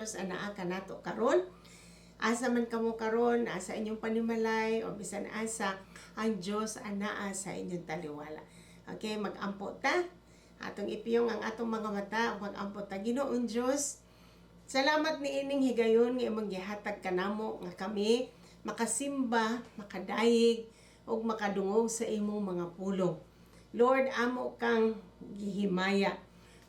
Anaa kanato karon. Asa man kamo karon, asa inyong panimalay o bisan asa, ang Dios anaa sa inyong taliwala. Okay, magampo ta. Atong ipiyong ang atong mga mata, magampo ta. Ginoong Dios, salamat ni ining higayon nga imong gihatag kanamo nga kami makasimba, makadayeg ug makadungog sa imong mga pulong. Lord, amo kang gihimaya.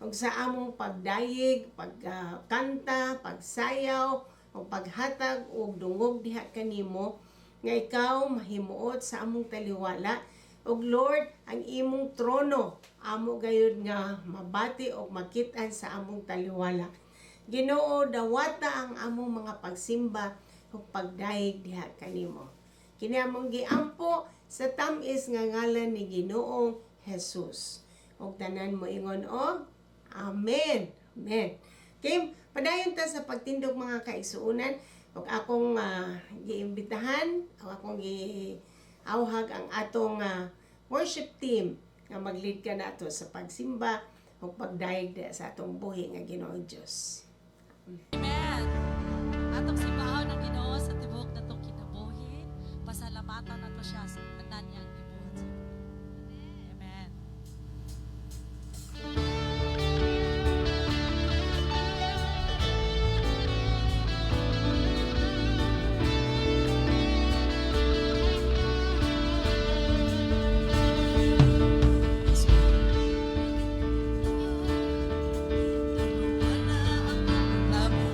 Ug sa among pagdayeg, pagkanta, pagsayaw, ug paghatag og dungog diha kanimo nga ikaw mahimuot sa among taliwala. Ug Lord, ang imong trono amo gayud nga mabati og makit-an sa among taliwala. Ginoo, dawata ang among mga pagsimba ug pagdayeg diha kanimo. Kini among giampo sa tam-is nga ngalan ni Ginoong Jesus. Ug tanan mo ingon og Amen. Amen. Okay, padayon ta sa pagtindog, mga kaigsuonan, ug akong giimbitahan o akong giawhag ang atong worship team nga mag-lead ka nato sa pagsimba ug pagdayeg sa atong buhi nga Ginoong Dios. Amen. Atong simbahon ang Ginoo sa tibuok natong kinabuhi. Pasalamatan nato siya sa tanan niyang gibuhat sa Amen. Wala ang labo,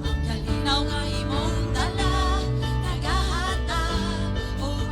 ang kalinaw nga imong dala, nagahatag og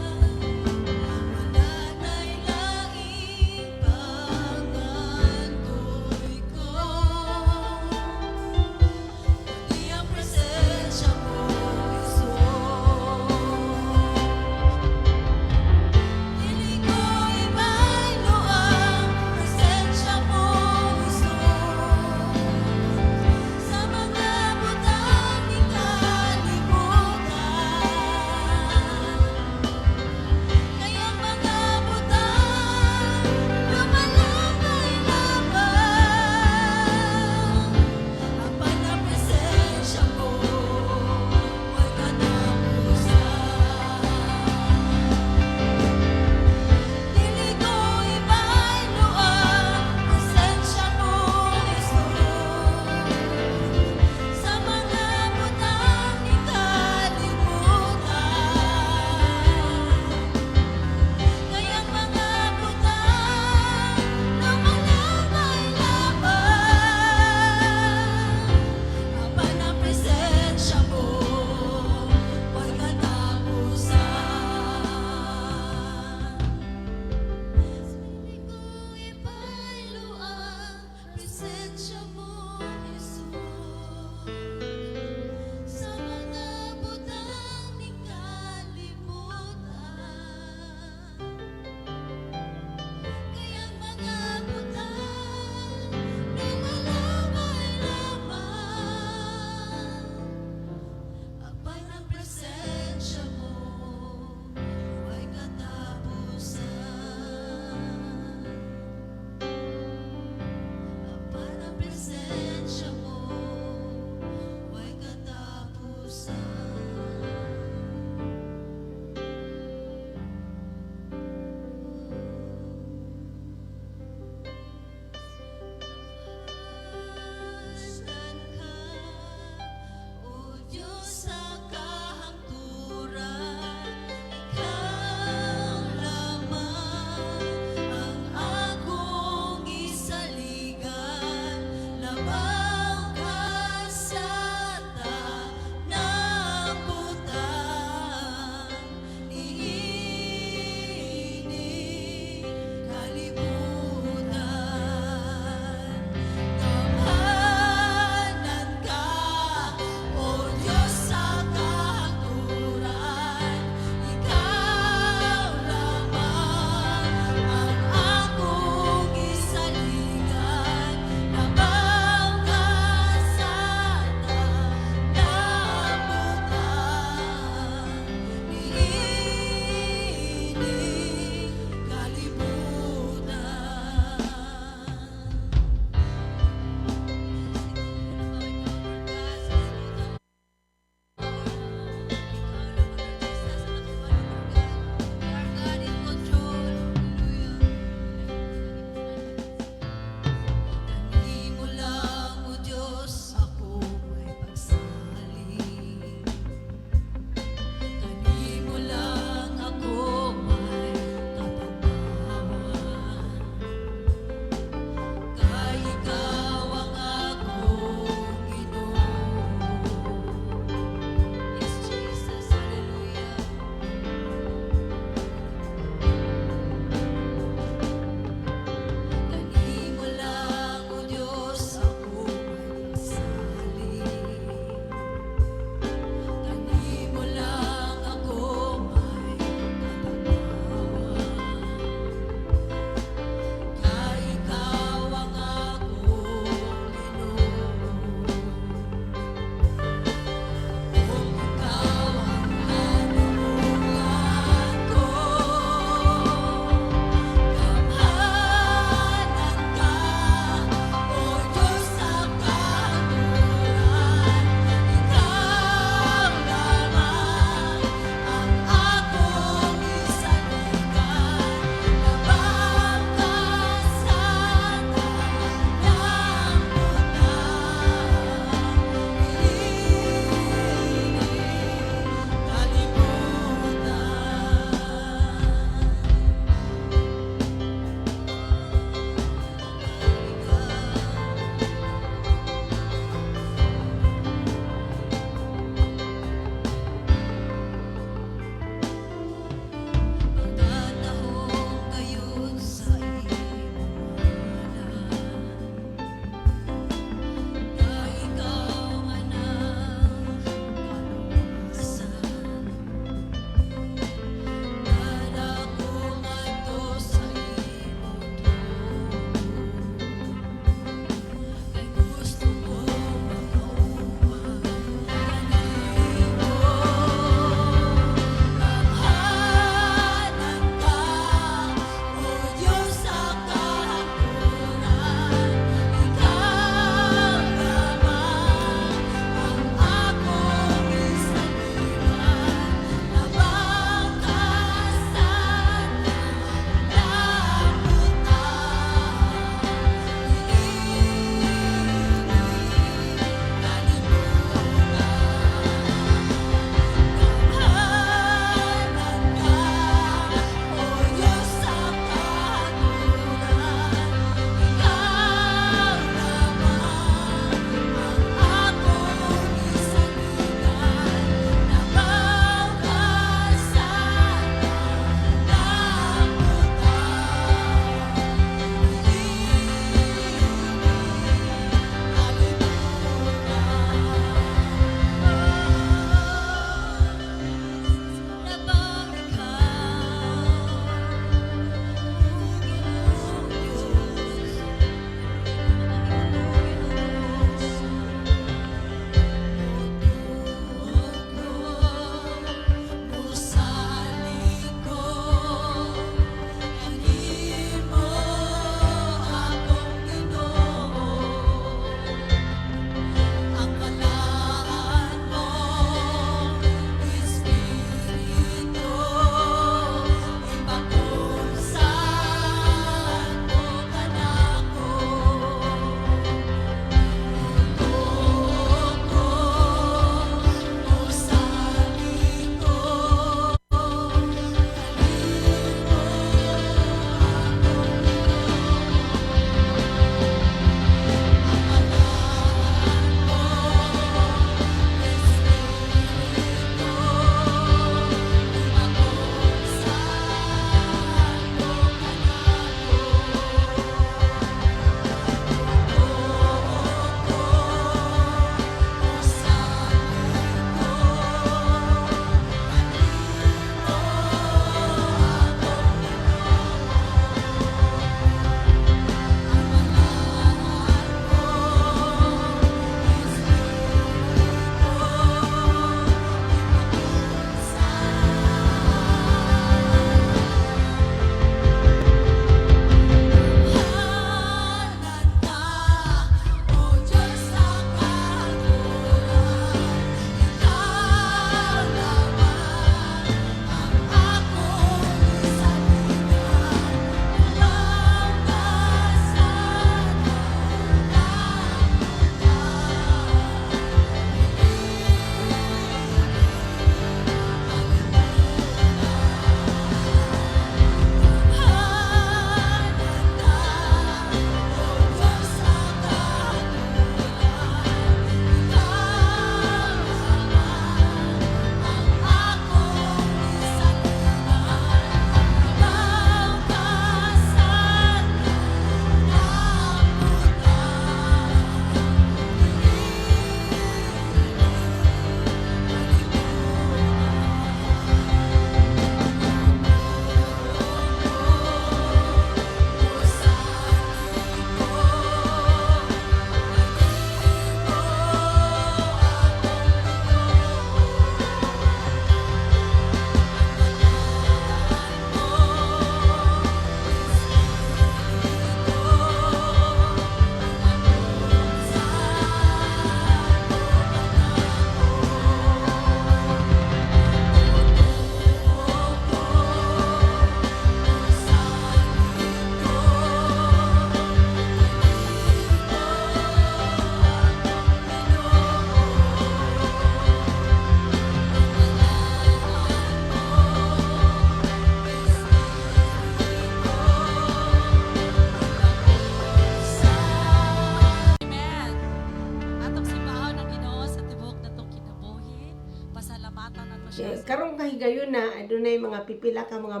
Eh, karong kahigayon na adunay mga pipila ka mga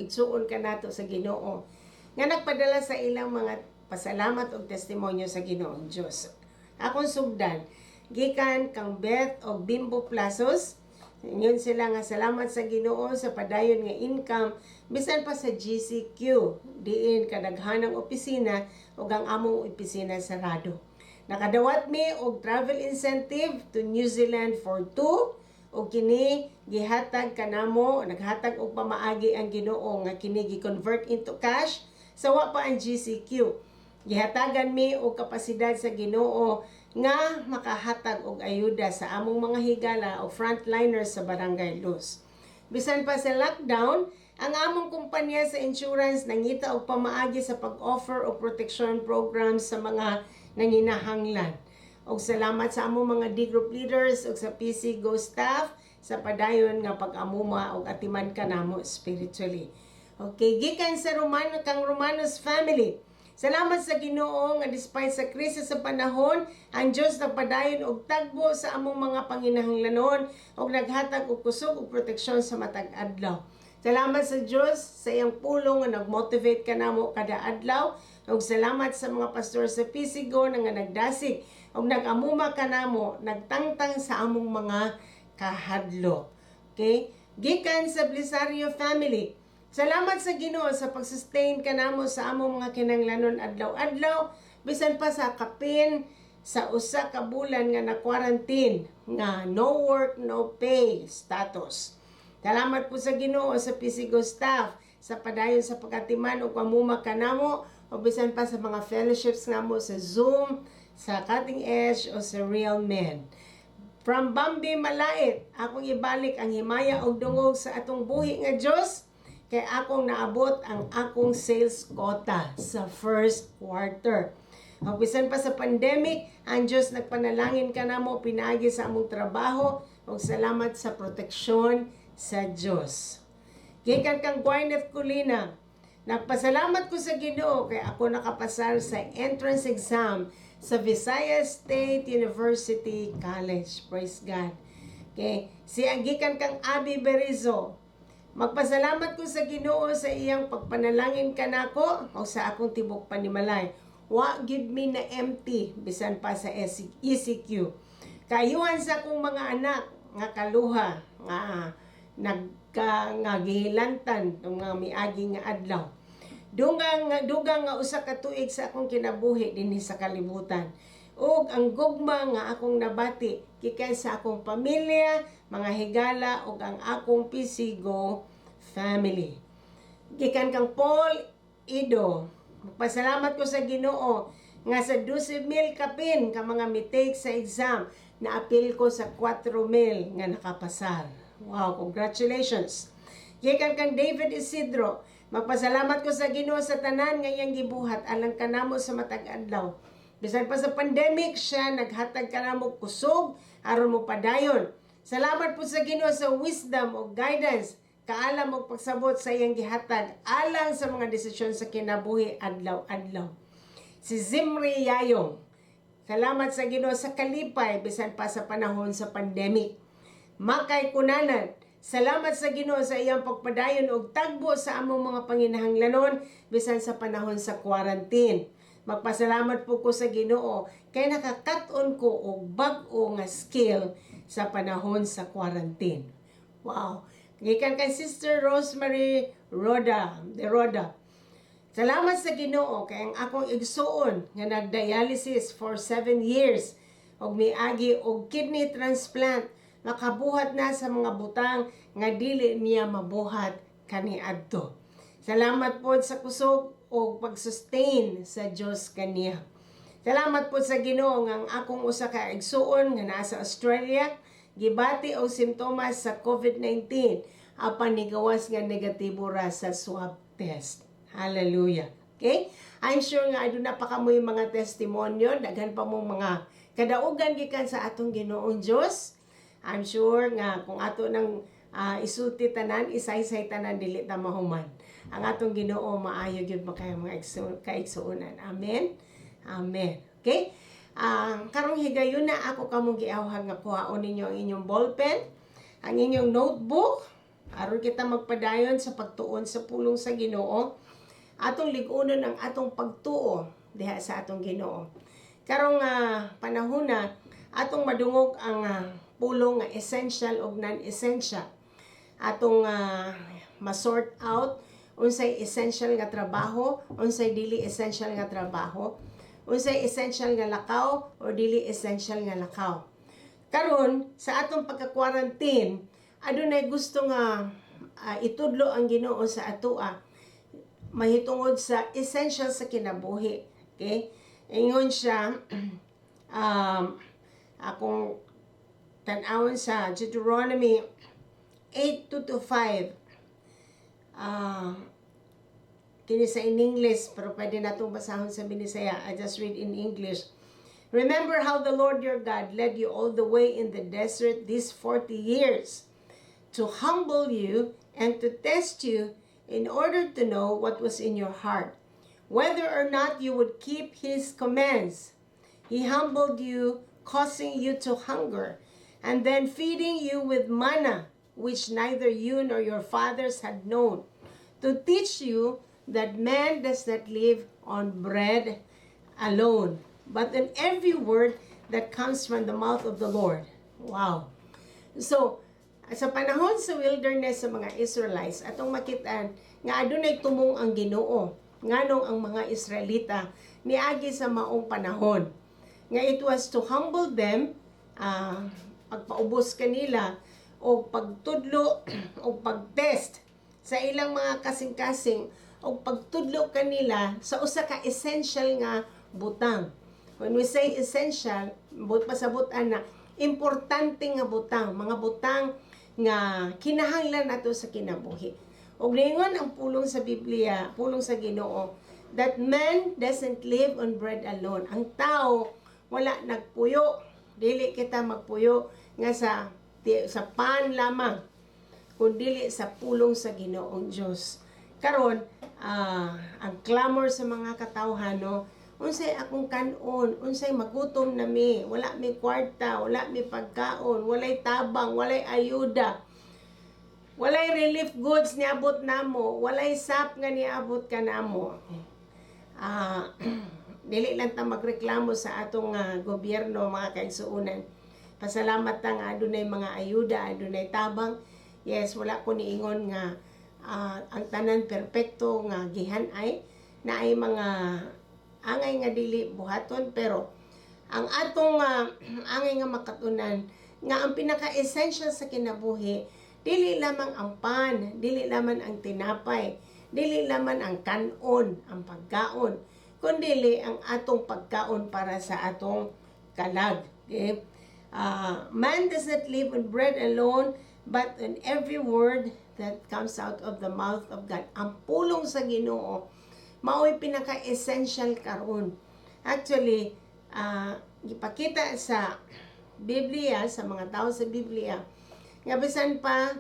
igsuon kanato sa Ginoo nga nagpadala sa ilang mga pasalamat og testimonyo sa Ginoong Dios. Akong sugdan gikan kang Beth og Bimbo Plazos. Ingon sila nga salamat sa Ginoo sa padayon nga income bisan pa sa GCQ diin kadaghanang opisina ug ang among opisina sarado. Nakadawat mi og travel incentive to New Zealand for two ug kini gihatag kanamo, naghatag og pamaagi ang Ginoo nga kini gi-convert into cash sa wa pa ang GCQ. Gihatagan mi og kapasidad sa Ginoo nga makahatag og ayuda sa among mga higala o frontliners sa Barangay Luz. Bisan pa sa lockdown, ang among kumpanya sa insurance nangita og pamaagi sa pag-offer og protection programs sa mga nanginahanglan. Og salamat sa among mga D group leaders ug sa PC Go staff sa padayon nga pag-amuma og atiman kanamo spiritually. Okay, gikan sa Romano kang Romanos family. Salamat sa Ginoo nga despite sa krisis sa panahon, ang Dios nagpadayon og tagbo sa among mga panginahanglanon ug naghatag og kusog ug proteksyon sa matag adlaw. Salamat sa Dios sa iyang pulong nga nagmotivate kanamo kada adlaw ug salamat sa mga pastor sa PCGO nga nagdasig ug nag-amuma kanamo, nagtangtang sa among mga kahadlok. Okay? Gikan sa Blisario family. Salamat sa Ginoo sa pag-sustain kanamo sa among mga kinanglanon adlaw-adlaw bisan pa sa kapin sa usa ka bulan nga na quarantine nga no work, no pay status. Salamat po sa Ginoo sa PCGO staff sa padayon sa pagkatiman ug pamuma kanamo o bisan pa sa mga fellowships namo sa Zoom, sa Cutting Edge o sa Real Men. From Bambi Malait, akong ibalik ang himaya og dungog sa atong buhi nga Dios kay akong naabot ang akong sales quota sa first quarter. Ug bisan pa sa pandemic, ang Dios nagpanalangin kanamo pinaagi sa among trabaho ug salamat sa proteksyon sa Dios. Gikan kang Gwyneth Colina, nagpasalamat ko sa Ginoo kay ako nakapasar sa entrance exam sa Visayas State University College. Praise God. Okay, si gikan kang Abi Berizo, magpasalamat ko sa Ginoo sa iyang pagpanalangin kanako o sa akong tibok panimalay. Wa gyud mi na empty bisan pa sa ECQ. Kaayuhan sa akong mga anak nga kaluha nga nagka nga gihilantan tong nga miagi nga adlaw. Dugang nga usa ka tuig sa akong kinabuhi dinhi sa kalibutan. Ug ang gugma nga akong nabati gikan sa akong pamilya, mga higala ug ang akong PCGO family. Gikan kang Paul Ido, magpasalamat ko sa Ginoo nga sa 12,000 kapin ka mga mitake sa exam, naapil ko sa 4,000 nga nakapasar. Wow, congratulations. Gikan kang David Isidro, magpasalamat ko sa Ginoo sa tanan nga iyang gibuhat alang kanamo sa matag adlaw. Bisan pa sa pandemic, siya naghatag kanamo kusog aron mo padayon. Salamat po sa Ginoo sa wisdom o guidance, kaalam og pagsabot sa iyang gihatag alang sa mga desisyon sa kinabuhi adlaw-adlaw. Si Zimri Yayong, salamat sa Ginoo sa kalipay bisan pa sa panahon sa pandemic. Makay Kunanan, salamat sa Ginoo sa iyang pagpadayon og tagbo sa among mga panginahanglanon bisan sa panahon sa quarantine. Magpasalamat po ko sa Ginoo kay nakakat-on ko og bag-o nga skill sa panahon sa quarantine. Wow. Gikan kay Sister Rosemary Roda, de Roda. Salamat sa Ginoo kay ang akong igsuon nga nagdialysis for 7 years og miagi og kidney transplant, makabuhat na sa mga butang nga dili niya mabuhat kaniadto. Salamat pod sa kusog og pag-sustain sa Dios kaniya. Salamat pod sa Ginoo nga ang akong usa ka igsuon nga naa sa Australia gibati og simptomas sa COVID-19 apan nigawas nga negatibo ra sa swab test. Hallelujah. Okay? I'm sure nga aduna pa kamoy mga testimonyo, daghan pa mong mga kadaugan gikan sa atong Ginoong Dios. I'm sure nga kung ato nang isulti tanan, isaysay tanan, dili ta mahuman. Ang atong Ginoo maayo gyud makayo, mga kaigsuonan. Amen. Amen. Okay? Karong higayon na ako kamong giawhag nga kuhaon ninyo ang inyong ballpen. Ang inyong notebook aron kita magpadayon sa pagtuon sa pulong sa Ginoo. Atong lig-unon ang atong pagtuo diha sa atong Ginoo. Karong panahona, atong madungog ang pulong nga essential ug non-essential. Atong ma-sort out unsay essential nga trabaho, unsay dili essential nga trabaho, unsay essential nga lakaw o dili essential nga lakaw. Karon sa atong pagka-quarantine, adunay gusto nga itudlo ang Ginoo sa atoa mahitungod sa essential sa kinabuhi. Okay? Ingon siya, akong tan-awon sa Deuteronomy 8:2 to 5. Kini sa in English, pero pwede natong basahon sa Binisaya. I just read in English. "Remember how the Lord your God led you all the way in the desert these 40 years to humble you and to test you in order to know what was in your heart, whether or not you would keep his commands. He humbled you, causing you to hunger, and then feeding you with manna, which neither you nor your fathers had known, to teach you that man does not live on bread alone, but in every word that comes from the mouth of the Lord." Wow. So, sa panahon sa wilderness sa mga Israelites, atong makitaan nga adunay tumong ang Ginoo nganong ang mga Israelita niagi sa maong panahon. Nga it was to humble them, pagpaubos kanila o pagtudlo o pagtest sa ilang mga kasing-kasing o pagtudlo kanila sa usa ka essential nga butang. When we say essential, but pasabot ana importante nga butang, mga butang nga kinahanglan nato sa kinabuhi. Ug ningon ang pulong sa Biblia, pulong sa Ginoo, that man doesn't live on bread alone. Ang tao wala nagpuyo, dili kita magpuyo nga sa pan lamang, kun dili sa pulong sa Ginoong Dios. Karon, ang clamor sa mga katawhan, no, unsay akong kanon, unsay magutom na mi, wala mi kwarta, wala mi pagkaon, walay tabang, walay ayuda. Walay relief goods niabot namo, walay SAP nga niabot kanamo. Dili lang ta magreklamo sa atong gobyerno, mga kaigsuonan. Pasalamat ta nga adunay mga ayuda, adunay tabang. Yes, wala ko niingon nga ang tanan perpekto nga gihan-ay, naay mga angay nga dili buhaton, pero ang atong angay nga makatunan nga ang pinaka-essential sa kinabuhi, dili lamang ang pan, dili lamang ang tinapay, dili lamang ang kanon, ang pagkaon, kundili ang atong pagkaon para sa atong kalag. Okay? Man does not live on bread alone, but on every word that comes out of the mouth of God. Ang pulong sa Ginoo mao'y pinaka-essential karon. Actually, gipakita sa Biblia, sa mga tao sa Biblia, nga bisan pa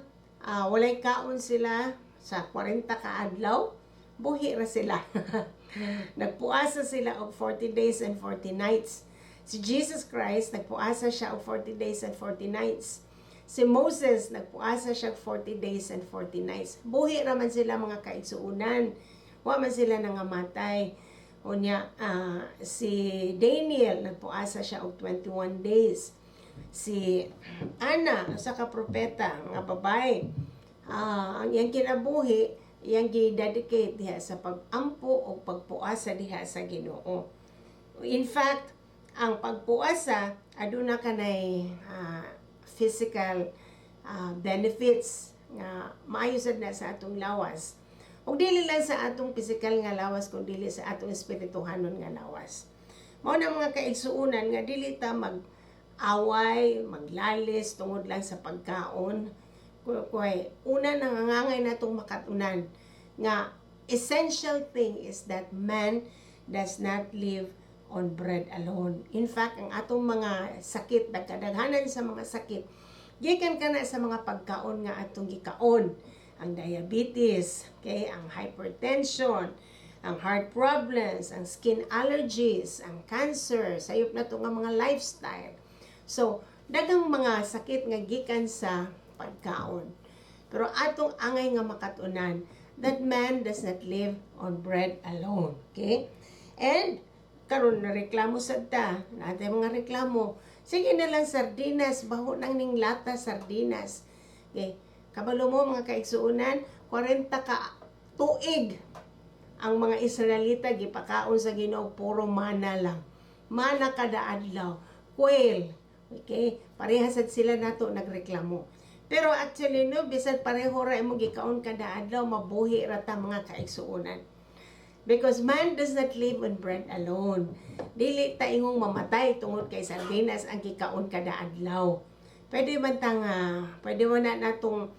walay kaon sila sa 40 ka adlaw, buhi ra sila. Nagpuasa sila og 40 days and 40 nights. Si Jesus Christ, nagpuasa siya og 40 days and 40 nights. Si Moses, nagpuasa siya og 40 days and 40 nights. Buhi ra man sila, mga kaigsuunan. Wa man sila nangamatay. Unya, si Daniel, nagpuasa siya og 21 days. Si Ana, usa ka propeta nga babae, ang iyang kinabuhi, iyang gi-dedicate diha sa pag-ampo o pagpuasa diha sa Ginoo. In fact, ang pagpuasa aduna kanay physical benefits nga maayo sad na sa atong lawas. Ug dili lang sa atong physical nga lawas, kun dili sa atong espirituhanon nga lawas. Mao na, mga kaigsuonan, nga dili ta mag away, maglalis tungod lang sa pagkaon. Kuy, una, nangangangay natong makatunan nga essential thing is that man does not live on bread alone. In fact, ang atong mga sakit, nagkadaghanan sa mga sakit, gikan kana sa mga pagkaon nga atong gikaon. Ang diabetes, okay, ang hypertension, ang heart problems, ang skin allergies, ang cancer, sayop na to nga mga lifestyle. So, daghang mga sakit nga gikan sa pagkaon. Pero atong angay nga makatunan that man does not live on bread alone. Okay? And karon na reklamo sad ta, natin mga reklamo. Sige na lang sardinas, baho nang ning lata sardinas. Okay. Kabalo mo, mga kaigsuonan, 40 ka tuig ang mga Israelita gipakaon sa Ginoo, puro mana lang. Mana kada adlaw, quail. Okay? Pareha sad sila nato nagreklamo. Pero actually, no, bisan pareho ra imong gikaon kada adlaw, mabuhi ra ta, mga kaigsuonan. Because man does not live on bread alone. Dili ta ingong mamatay tungod kay sardinas ang gikaon kada adlaw. Pwede man tang pwede mo na natong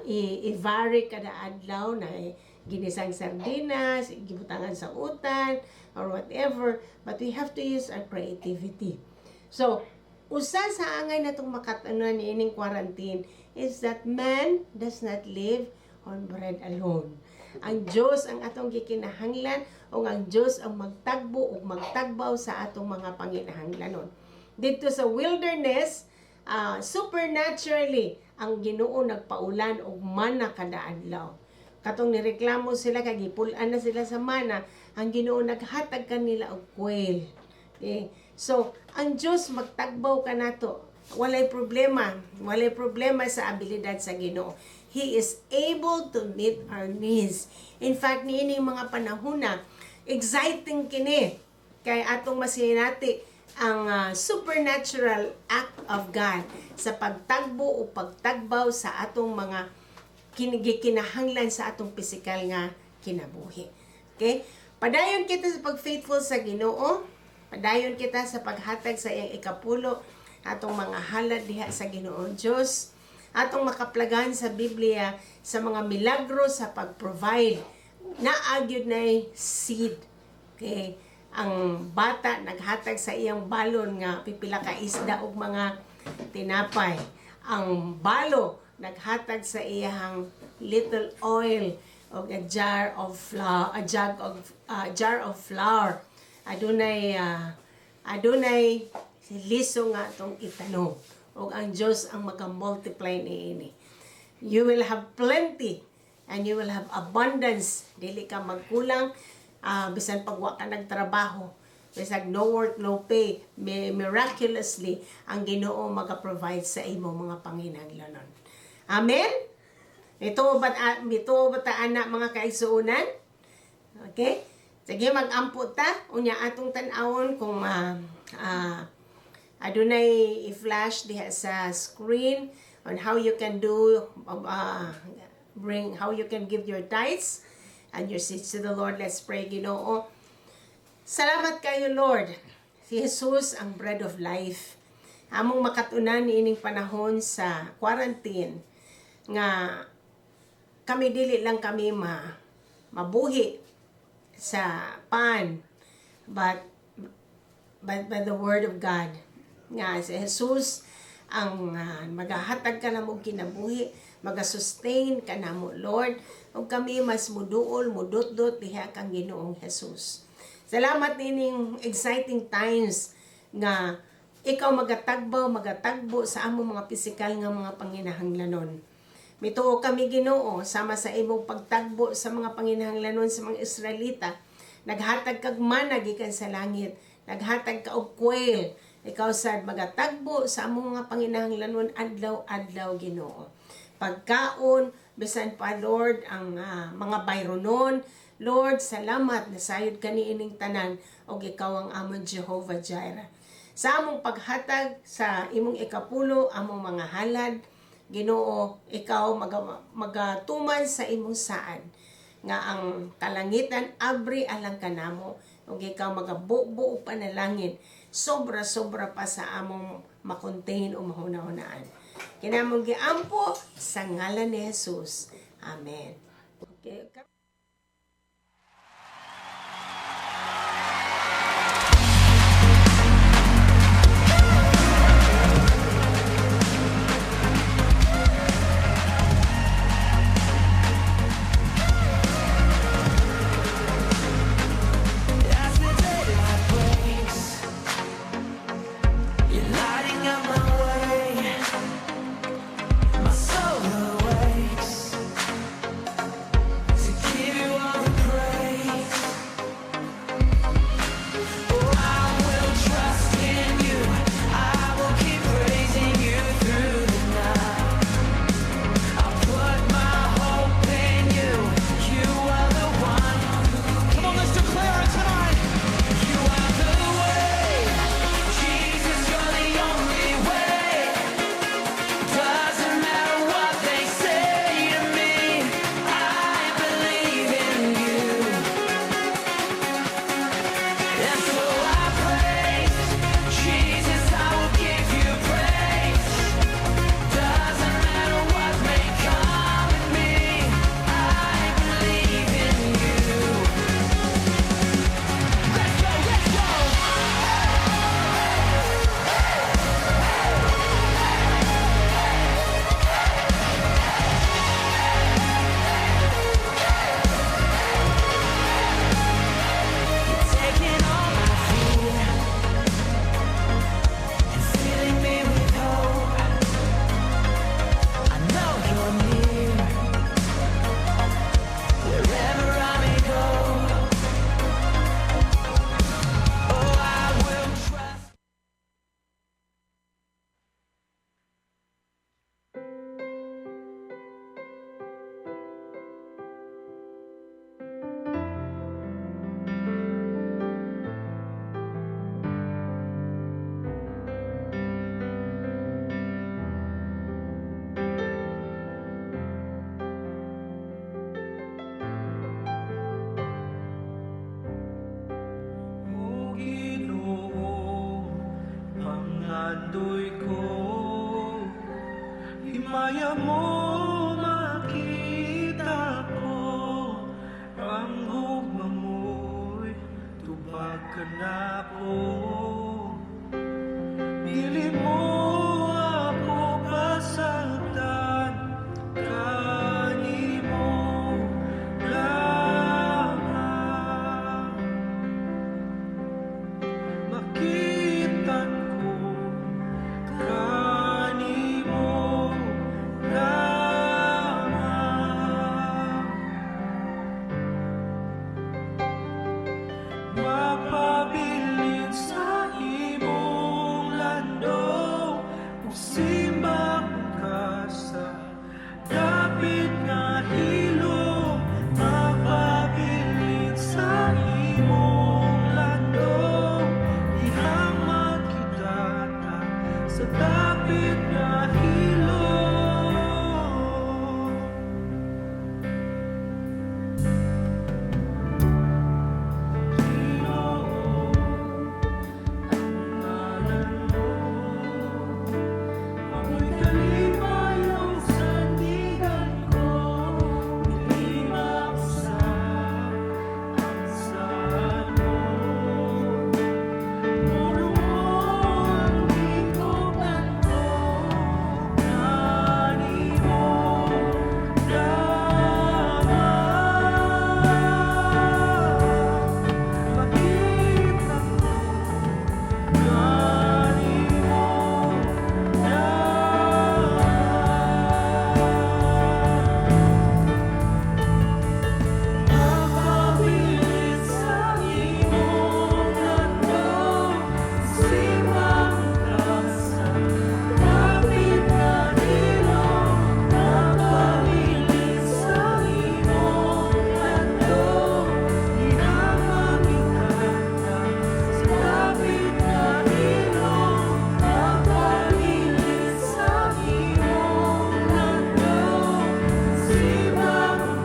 i-vary kada adlaw na eh, ginisang sardinas, gibutangan sa utan, or whatever. But we have to use our creativity. So, usa sa angay natong makat-unan niining quarantine is that man does not live on bread alone. Ang Diyos ang atong gikinahanglan o ang Diyos ang magtagbo ug magtagbaw sa atong mga panginahanglanon. Dito sa wilderness, supernaturally, ang Ginoo nagpaulan og mana kada adlaw. Katong nireklamo sila kay gipul-an na sila sa mana, ang Ginoo naghatag kanila og quail. Okay? So, ang Diyos magtagbaw kanato. Walay problema. Walay problema sa abilidad sa Ginoo. He is able to meet our needs. In fact, niining mga panahon na, exciting kini kay atong masinati ang supernatural act of God sa pagtagbo o pagtagbaw sa atong mga gikinahanglan sa atong pisikal nga kinabuhi. Okay? Padayon kita sa pag-faithful sa Ginoo. Padayon kita sa paghatag sa iyang ikapulo, atong mga halad diha sa Ginoo Dios. Atong makaplagan sa Biblia sa mga milagro sa pag-provide. Naa gyud na seed. Okay? Ang bata naghatag sa iyang balon nga pipila ka isda ug mga tinapay. Ang balo naghatag sa iyang little oil og a jar of flour, a jug of jar of flour. Adunay liso nga atong itanom ug ang Dios ang maka-multiply niini. You will have plenty and you will have abundance. Dili ka magkulang bisan pag wa ka nagtrabaho. Bisag no work, no pay, miraculously ang Ginoo maga-provide sa imo mga panginahanglanon. Amen? Ito ba ta ana, mga kaigsuonan? Okay? Sige, mag-ampo ta. Unya atong tan-awon kung adunay i-flash diha sa screen on how you can do bring how you can give your tithes and your seeds to the Lord. Let's pray. Ginoo, salamat kayo, Lord. Si Jesus ang bread of life. Among makatunan niining panahon sa quarantine nga kami dili lang kami mabuhi sa pan but by the word of God, nga si Jesus ang magahatag kanamo kinabuhi, maga-sustain kanamo, Lord, ug kami mas muduol, mudutdot diha kang Ginoong Jesus. Salamat nining exciting times nga ikaw magatagbaw, magatagbo sa among mga pisikal nga mga panginahanglanon. Mituo kami, Ginoo, sama sa imong pagtagbo sa mga panginahanglanon sa mga Israelita. Naghatag kag mana gikan sa langit. Naghatag ka og quail. Ikaw sad magatagbo sa among mga panginahanglanon adlaw-adlaw, Ginoo. Pagkaon, bisan pa, Lord, ang mga bayronon. Lord, salamat nasayod kani ining tanan og ikaw ang among Jehovah Jireh. Sa among paghatag sa imong ikapulo, among mga halad, Ginoo, ikaw magatuman sa imong saad nga ang kalangitan abri alang kanamo ug ikaw magabubo og panalangin sobra-sobra pa sa among makontain o mahuna-hunaan. Kinamong giampo sa ngalan ni Jesus. Amen. Okay. As the daylight breaks, you're lighting up my way. Pangandoy ko, himaya mo makita ko, ang gugma mo'y tubag ka na ko. Dili mo ako pasagdan, kanimo lamang. Makita ko kanimo lamang. Mapabilin sa imong landong, ug simba ka sa dapit nga hilom. Mapabilin sa imong landong, dihang makita ta sa dapit nga hilom. Ginoo, ang ngalan mo, ako'y kalipay ug sandigan ko. Dili mausab ang saad mo. Puro mo ang gihuptan ko, kanimo lamang. Makita ko kanimo lamang. Mapabilin sa imong landong, simba ka sa dapit nga hilom. Mapabilin sa imong landong, dihang makita ta sa dapit nga hilom. Mapabilin sa imong landong, simba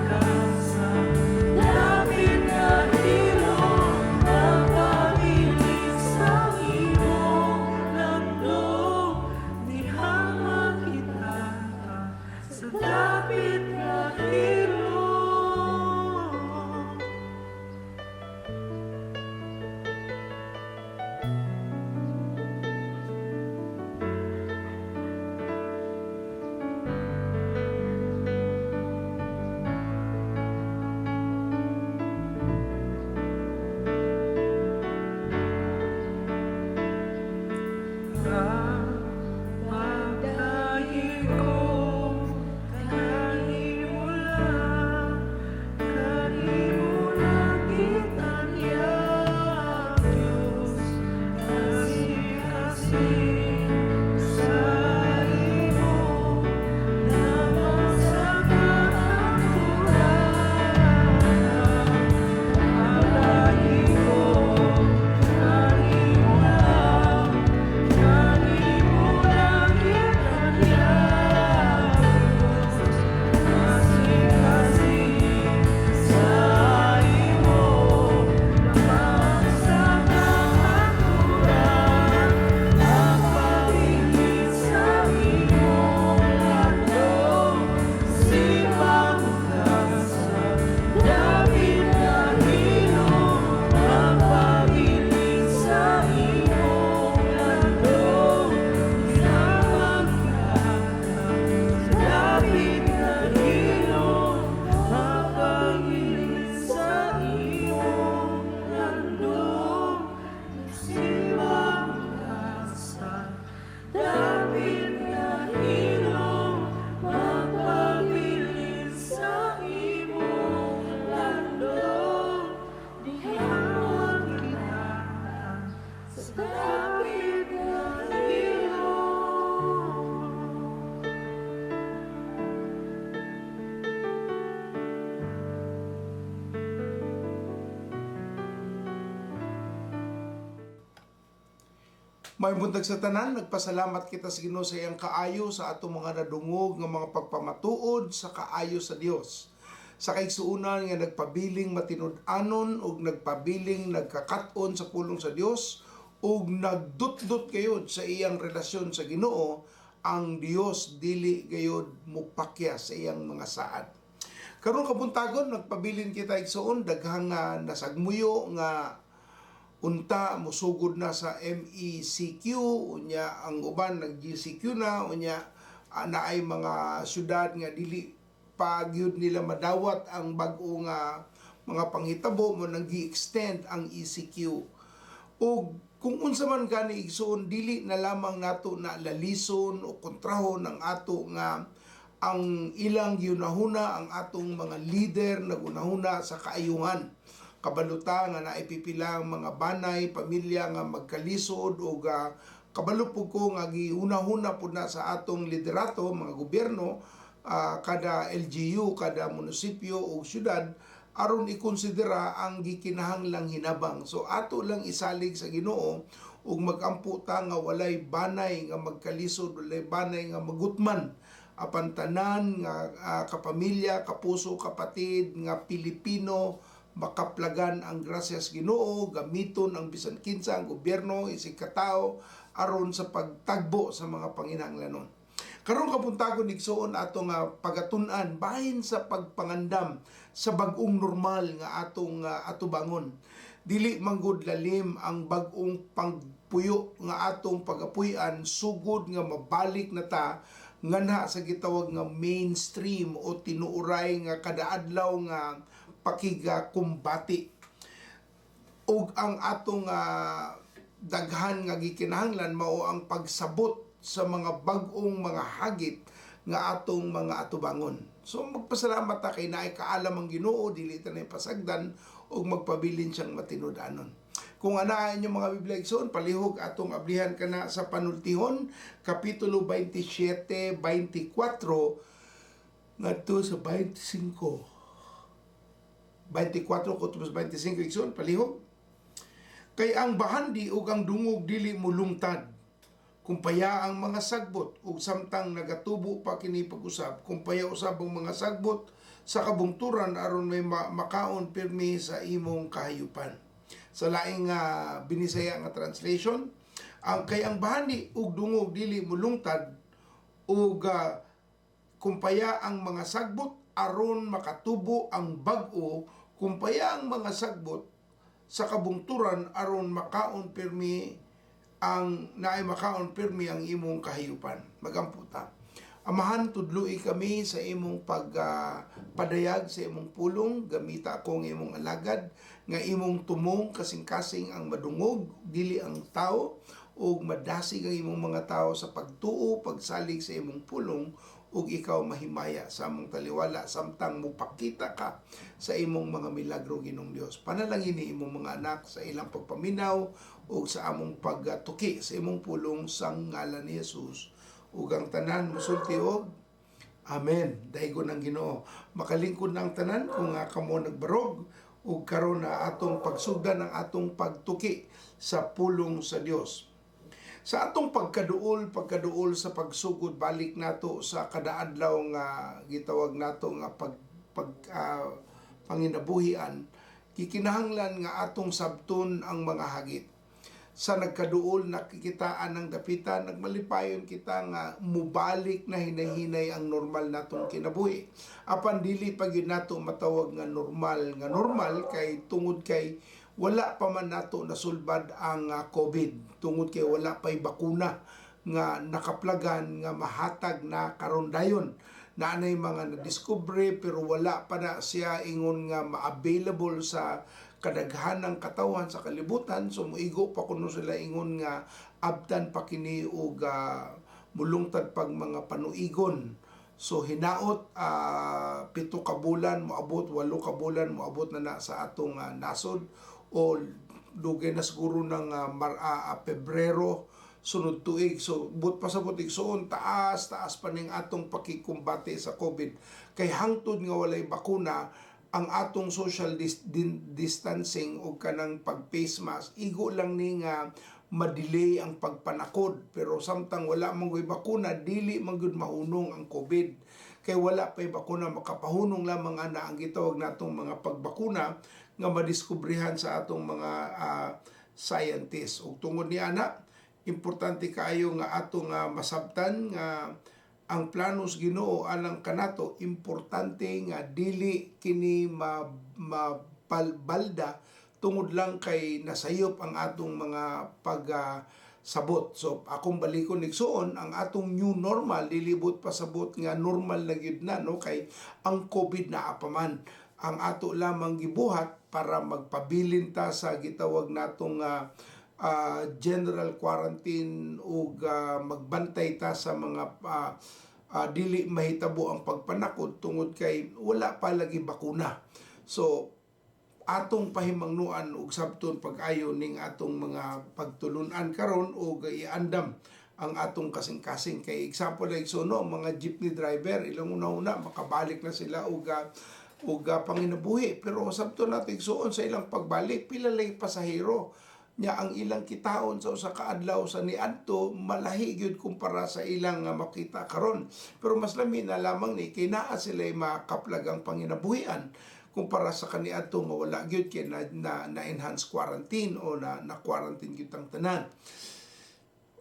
ka sa dapit nga hilom. Mapabilin sa imong landong, dihang makita ta sa dapit nga hilom. Ang pagdayi ko kanimo lang, kanimo lang gitanyag, Diyos, kasi sa imo lamang sa kahangturan. Pagdayi ko kanimo lang, kanimo lang gitanyag, Diyos, kasi sa imo lamang sa kahangturan. Mapabilin sa imong landong, simba ka sa dapit nga hilom. Mapabilin sa imong landong, dihang makita ta sa dapit nga hilom. Mapabilin sa imong landong, simba ka sa dapit nga hilom. Mapabilin sa imong landong, dihang makita ta sa dapit nga hilom. Maayong buntag sa tanan, nagpasalamat kita sa Ginoo sa iyang kaayo sa atong mga nadungog nga mga pagpamatuod sa kaayo sa Dios. Sa kaigsuonan nga nagpabiling matinud-anon ug nagpabiling nagkakat-on sa pulong sa Dios ug nagdutdot gayud sa iyang relasyon sa Ginoo, ang Dios dili gayud mopakya sa iyang mga saad. Karon kabuntagon, nagpabilin kita, igsoon, daghang nga nasagmuyo nga unta musugod na sa MECQ, unya ang uban nag GCQ na, unya naay mga syudad nga dili pa gyud nila madawat ang bag-o nga mga panghitabo mo nang gi-extend ang ECQ. Og kung unsa man gani, igsoon, dili na lamang nato na lalison o kontrahon ang ato nga ang ilang giunahuna. Ang atong mga leader nagunahuna sa kaayuhan. Kabalo ta nga naipipila ang mga banay, pamilya nga magkalisod o kabalo pud ko nga giunahuna pud na sa atong liderato, mga gobyerno, kada LGU, kada munisipyo o syudad aron ikonsidera ang gikinahanglang hinabang. So ato lang isalig sa Ginoo ug magampo ta nga walay banay nga magkalisod, walay banay nga magutman, apan tanan nga kapamilya, kapuso, kapatid nga Pilipino makaplagan ang grasyas Ginoo, gamiton ang bisan kinsa, ang gobyerno, isig katao, aron sa pagtagbo sa mga panginahanglanon. Karon kabuntagon, igsoon, ato nga pagatun-an bahin sa pagpangandam sa bag-ong normal nga atong atubangon. Dili manggod lalim ang bag-ong pangpuyo nga atong pagapuy-an sugod nga mabalik na ta nganha sa gitawag nga mainstream o tinuuray nga kadaadlaw nga pakigakumbati. Ug ang atong daghan nga gikinahanglan mao ang pagsabot sa mga bag-ong mga hagit nga atong mga atubangon. So magpasalamat ta kay naay kaalam ang Ginoo, dili ta na pasagdan ug magpabilin siyang matinud-anon. Kung anaa inyong mga Biblia, igsoon, palihog atong ablihan kana sa Panultihon, Kapitulo 27, 24 ngadto sa 25. 24 ko 25, igsoon, palihog. Kay ang bahandi ug ang dungog dili mulungtad. Kumpaya ang mga sagbot ug samtang nagatubo pa kini pag-usab, kumpaya usab ang mga sagbot sa kabungturan aron may makaon pirmi sa imong kahayupan. Sa laing Binisaya nga translation, ang kay ang bahandi ug dungog dili mulungtad ug kumpaya ang mga sagbot aron makatubo ang bag-o, kumpaya ang mga sagbot sa kabungturan aron makaon pirmi ang naay makaon pirmi ang imong kahayupan. Magampo ta. Amahan, tudloi kami sa imong pagpadayag sa imong pulong. Gamita akong imong alagad nga imong tumong kasing-kasing ang madungog, dili ang tao, ug madasig ang imong mga tao sa pagtuo, pagsalig sa imong pulong, ug ikaw mahimaya sa among taliwala samtang mupakita ka sa imong mga milagro, Ginoong Dios. Panalangin ni imong mga anak sa ilang pagpaminaw ug sa among pagtuki sa imong pulong sang ngalan ni Jesus. Ug ang tanan musulti og Amen. Daygon ang Ginoo. Makalingkod na ang tanan kung nga kamo nagbarog ug karon na atong pagsugdan ang atong pagtuki sa pulong sa Dios. Sa atong pagkaduol sa pagsugod balik nato sa kadaadlaw nga gitawag nato nga pag, pag panginabuhian, gikinahanglan nga atong sabton ang mga hagit. Sa nagkaduol nakikitaan ng dapitan, nagmalipayon kita nga mubalik na hinay-hinay ang normal natong kinabuhi. Apan dili pa gyud nato matawag nga normal kay tungod kay wala pa man nato nasulbad ang COVID, tungod kay wala pay bakuna nga nakaplagan nga mahatag na karon dayon. Naanay mga nadiskubre pero wala pa na siya ingon nga ma-available sa kadaghanang katawan sa kalibutan. So moigo pa kuno sila ingon nga abtan pa kini og mulungtad pag mga panuigon. So hinaot 7 ka bulan moabot, 8 ka bulan moabot na na sa atong nasod, o dugay na siguro ng Pebrero sunod tuig. So but pasabot, igsoon, taas taas pa ning atong pakikumbate sa COVID kay hangtod nga walay bakuna, ang atong social distancing o kanang pag face mask igo lang ni nga madelay ang pagpanakod. Pero samtang wala man goy bakuna, dili man gyud mahunong ang COVID kay wala pay bakuna. Makapahunong lamang ana ang gitawag natong mga pagbakuna nga madiskubrehan sa atong mga scientists. Ug tungod ni ana, importante kaayo nga ato nga masabtan nga ang plano sa Ginoo alang kanato, importante nga dili kini ma mapalbalda tungod lang kay nasayop ang atong mga pag sabot. So akong balikon, igsuon, ang atong new normal, dili buot pasabot nga normal na gyud na, no, kay ang COVID naa pa man. Ang ato lamang gibuhat para magpabilin ta sa gitawag natong general quarantine ug magbantay ta sa mga dili mahitabo ang pagpanakod tungod kay wala pa lagi bakuna. So atong pahimangnuan ug sabton pag-ayo ning atong mga pagtulunan karon ug iandam ang atong kasing-kasing, kay example like, so no, mga jeepney driver, ilang una-una makabalik na sila og panginabuhi, pero sabton nato, igsuon, sa ilang pagbalik, pila lang pasahero nya. Ang ilang kitaon sa usa ka adlaw sa niadto, malahi gyud kumpara sa ilang makita karon, pero mas lami na lamang ni kay naa sila makaplag ang panginabuhian kumpara sa kaniadto nga wala gyud, kay na enhance quarantine o na quarantine gyud ang tanan.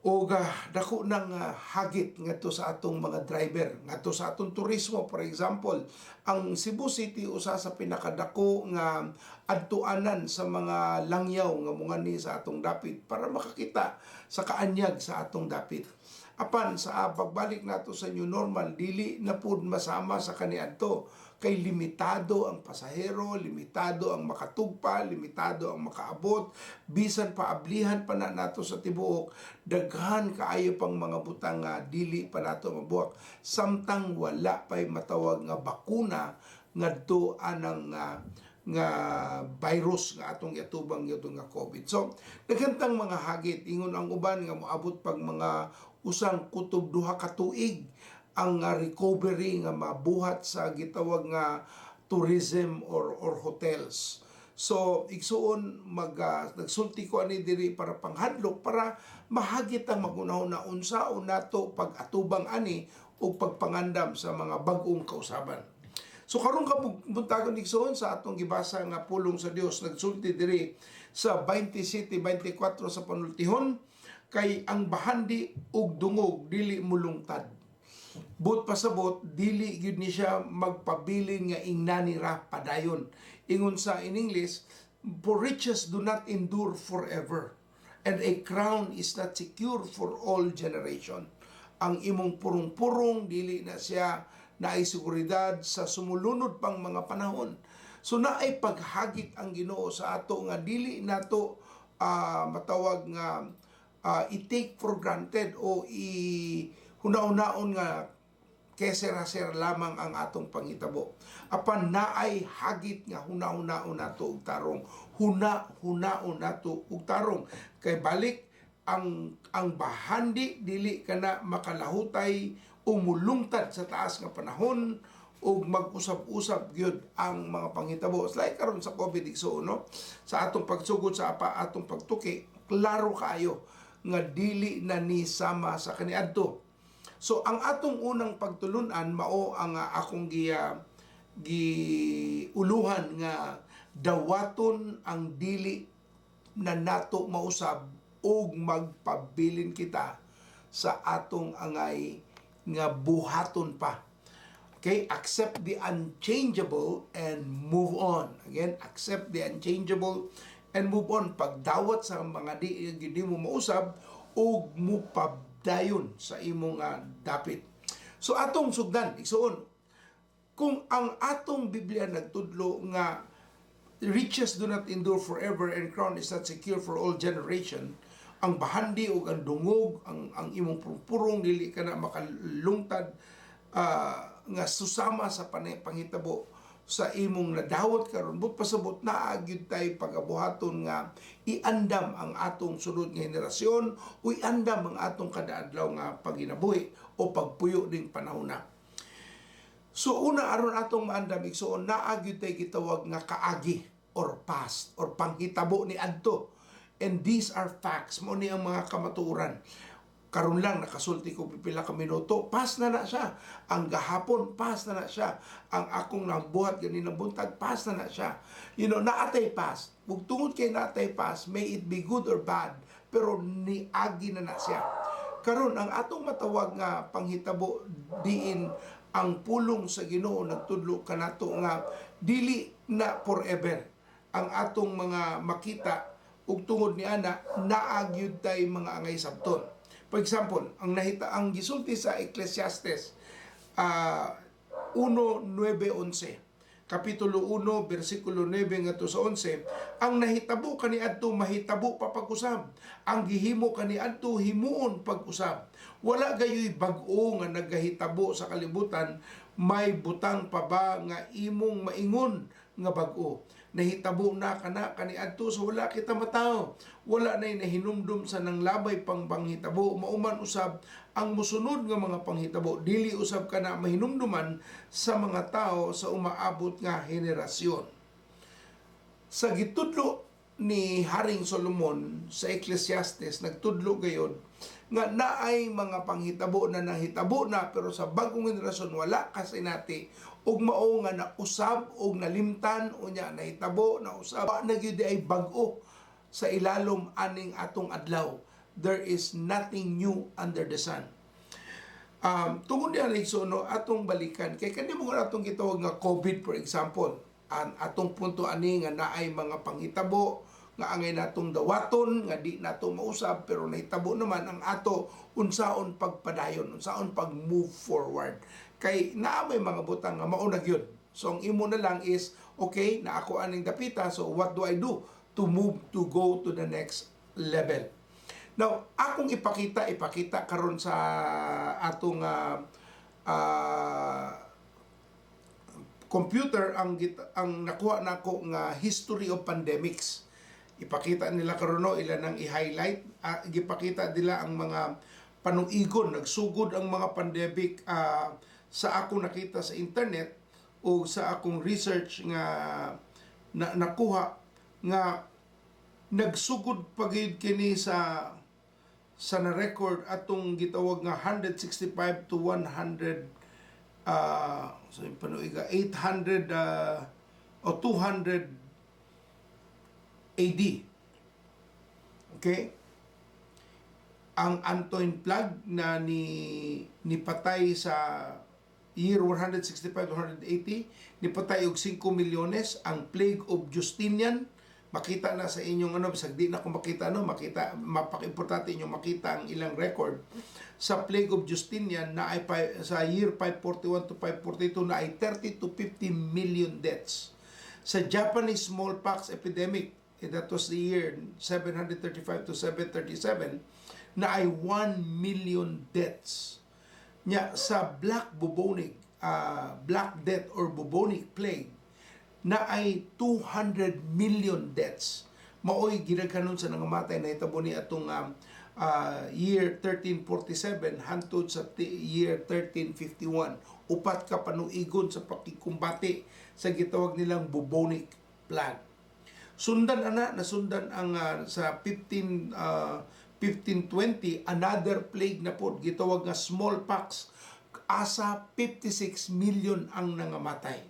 Og dako nang hagit ngadto sa atong mga driver, ngadto sa atong turismo. For example, ang Cebu City, usa sa pinakadako nga adtuanan sa mga langyaw nga mungani sa atong dapit para makakita sa kaanyag sa atong dapit. Apan sa pagbalik nato sa new normal, dili na pud masama sa kaniadto kay limitado ang pasahero, limitado ang makatugpa, limitado ang makaabot, bisan paablihan pa na nato sa tibuok, daghan kaayo pang mga butang nga dili pa nato mabuak samtang wala pay matawag nga bakuna ngadto anang nga virus nga atong giatubang gyud nga COVID. So, daghan mga hagit. Ingon ang uban nga moabot pag mga 1 kutob 2 ka tuig ang recovery nga mabuhat sa gitawag nga tourism or hotels. So igsuon, mag nagsulti ko ani diri para panghadlok, para mahagit ang maghuna-huna unsaon nato pag-atubang ani ug pagpangandam sa mga bag-ong kausaban. So karon ka buntagon, igsuon, sa atong gibasa nga pulong sa Dios, nagsulti diri sa 27:24 sa panultihon, kay ang bahandi ug dungog dili mulungtad. Buot pasabot, dili gyud ni siya magpabilin nga ingnani ra padayon. Ingon sa in English, "For riches do not endure forever and a crown is not secure for all generation." Ang imong purong-purong, dili na siya naay seguridad sa sumulunod pang mga panahon. So naay paghagit ang Ginoo sa ato nga dili nato matawag nga i-take for granted o i huna-hunaon nga kesera-sera lamang ang atong pangitabo. Apan naay hagit nga huna-hunaon nato og tarong. Huna-hunaon nato og tarong. Kay balik, ang bahandi dili kana makalahutay o mulungtad sa taas nga panahon ug mag-usab-usab gyud ang mga panghitabo. Like karon sa COVID, igsuon, no? Sa atong pagsugod sa apa atong pagtuki, klaro kaayo nga dili na ni sama sa kaniadto. So ang atong unang pagtulunan mao ang akong giuluhan nga dawaton ang dili na nato mausab ug magpabilin kita sa atong angay nga buhaton pa. Okay, accept the unchangeable and move on. Again, accept the unchangeable and move on. Pagdawat sa mga di mo mausab ug mupadayon sa imong dapit. So atong sugdan, igsuon, kung ang atong Biblia nagtudlo nga riches do not endure forever and crown is not secure for all generation, ang bahandi ug ang dungog, ang imong purong dili ka na makalungtad nga susama sa panghitabo sa imong nadawat karon, but pasabot naa gyud tay pagabuhaton nga iandam ang atong sunod nga henerasyon o iandam ang atong kada-adlaw nga paginabuhi o pagpuyo ning panahon na. So una, aron atong maandam, igsuon, naa gyud tay gitawag nga kaagi or past or panghitabo ni adto. And these are facts, mao ni ang mga kamatuoran. Karon lang nakasulti ko pipila ka minuto, past na na siya. Ang gahapon, past na na siya. Ang akong nabuhat ganinang buntag, past na na siya. Naa tay past. Ug tungod kay naa tay past, may it be good or bad, pero niagi na na siya. Karon ang atong matawag nga panghitabo diin ang pulong sa Ginoo nagtudlo kanato nga dili na forever ang atong mga makita, ug tungod ni ana naa gyud tay mga angay sabton. For example, ang nahita ang gisulti sa Ecclesiastes 1:9-11, Kapitulo 1 bersikulo 9 ngadto sa 11, ang nahitabo kaniadto mahitabo pa pag-usab. Ang gihimo kaniadto himuon pag-usab. Wala gayoy bag-o nga nagahitabo sa kalibutan, may butang pa ba nga imong maingon nga bag-o? Nahitabo na kana kaniadto sa wala kita matawo. Wala nay nahinumdum sa nanglabay pang panghitabo. Mauman usab ang musunod nga mga panghitabo, dili usab kana mahinumduman sa mga tao sa umaabot nga henerasyon. Sa gitudlo ni Haring Solomon sa Ecclesiastes, nagtudlo gayon nga naay mga panghitabo na nahitabo na pero sa bagong henerasyon wala kasinati ug mao nga nausab og nalimtan, unya nahitabo nausab, wa na gyud ay bag-o sa ilalom aning atong adlaw. There is nothing new under the sun. Tungod niya igsoon no, atong balikan kay kani mo atong gitawag nga COVID, for example, ang atong punto ani nga naay mga panghitabo nga angay natong dawaton nga di nato mausab pero nahitabo naman. Ang ato, unsaon pagpadayon, unsaon pag move forward, kay naa may mga butang nga mao na gyud. So ang imo na lang is, okay na ako aning dapita, so what do I do to move, to go to the next level? Now, akong ipakita ipakita karon sa atong computer ang nakuha nako nga history of pandemics. Ipakita nila karon no, ila nang i-highlight. Gipakita nila ang mga panuigon nagsugod ang mga pandemic sa akong nakita sa internet o sa akong research nga na, nakuha nga nagsugod pa gyud kini sa na-record atong gitawag nga 165 to 100 so yung panuiga 800 o 200 AD. Okay? Ang Antonine Plague na ni nipatay sa year 165 to 180, nipatay og 5 milyones. Ang Plague of Justinian, makita na sa inyong ano, bisag di na ko makita no, makita, mapaka-importante inyong makita ang ilang record. Sa Plague of Justinian na ay sa year 541 to 542 na ay 30 to 50 million deaths. Sa Japanese smallpox epidemic, that was the year 735 to 737, na ay 1 million deaths. Nya sa Black bubonic Black Death or bubonic plague na ay 200 million deaths. Maoy gidaghanon sa nangamatay, nahitabo ni atong year 1347 hantod sa year 1351. 4 ka panuigon sa pakikumbate sa gitawag nilang bubonic plague. Sundan ana, nasundan ang sa 1520, another plague na pod, gitawag nga smallpox, asa 56 million ang nangamatay.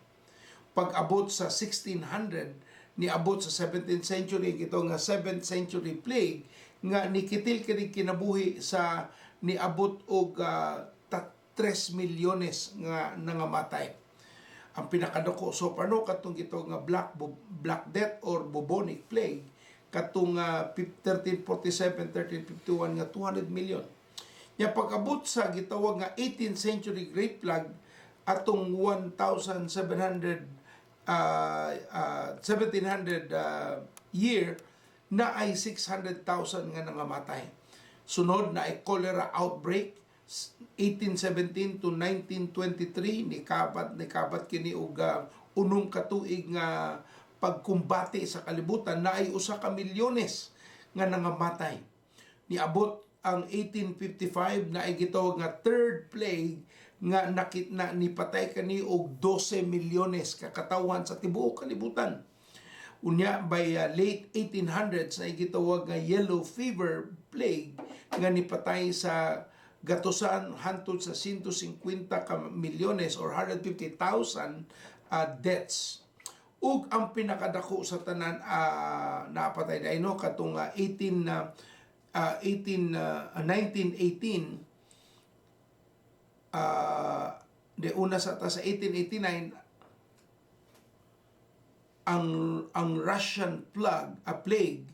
Pag-abot sa 1600, niabot sa 17th century, gitawag nga 7th century plague nga nikitil kini kinabuhi sa niabot og 3 milyones nga nangamatay. Ang pinakadako so far no, katong gitawag nga Black Death or bubonic plague katong 1347 1351 nga 200 million. Nya pag-abot sa gitawag nga 18th century Great Plague atong 1700 1700 year na ay 600,000 nga nangamatay. Sunod na ay cholera outbreak 1817 to 1923, nikabat kini og 6 ka tuig nga pagkumbate sa kalibutan, na ay 1 ka milyones nga nangamatay. Niabot ang 1855 na ay gitawag nga third plague nga nakit na nipatay kani og 12 milyones ka katawhan sa tibuok kalibutan. Unya by late 1800s na gitawag nga yellow fever plague. nga nipatay sa gatusan hantod sa 150 ka milyones or 150,000 deaths. Ug ang pinakadako sa tanan napatay dai, no, katong 18 18 1918, de una sa ta sa 1889, ang Russian plague, a plague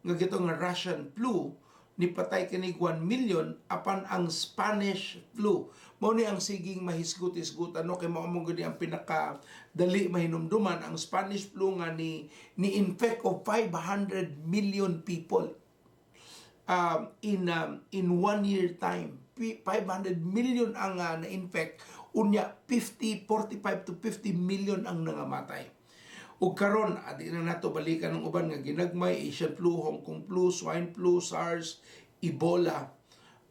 nga gito nga Russian flu, nipatay kini 1 million. Apan ang Spanish flu mao ni ang siging mahisgot-hisgot, ano, kay mao mo gud ang pinaka dali mahinumduman, ang Spanish flu nga ni infect of 500 million people in one year time. 500 million ang na-infect, unya 50 45 to 50 million ang nangamatay. Ug karon adi na nato balikan ang uban nga ginagmay, Asian flu, Hong Kong flu, swine flu, SARS, Ebola.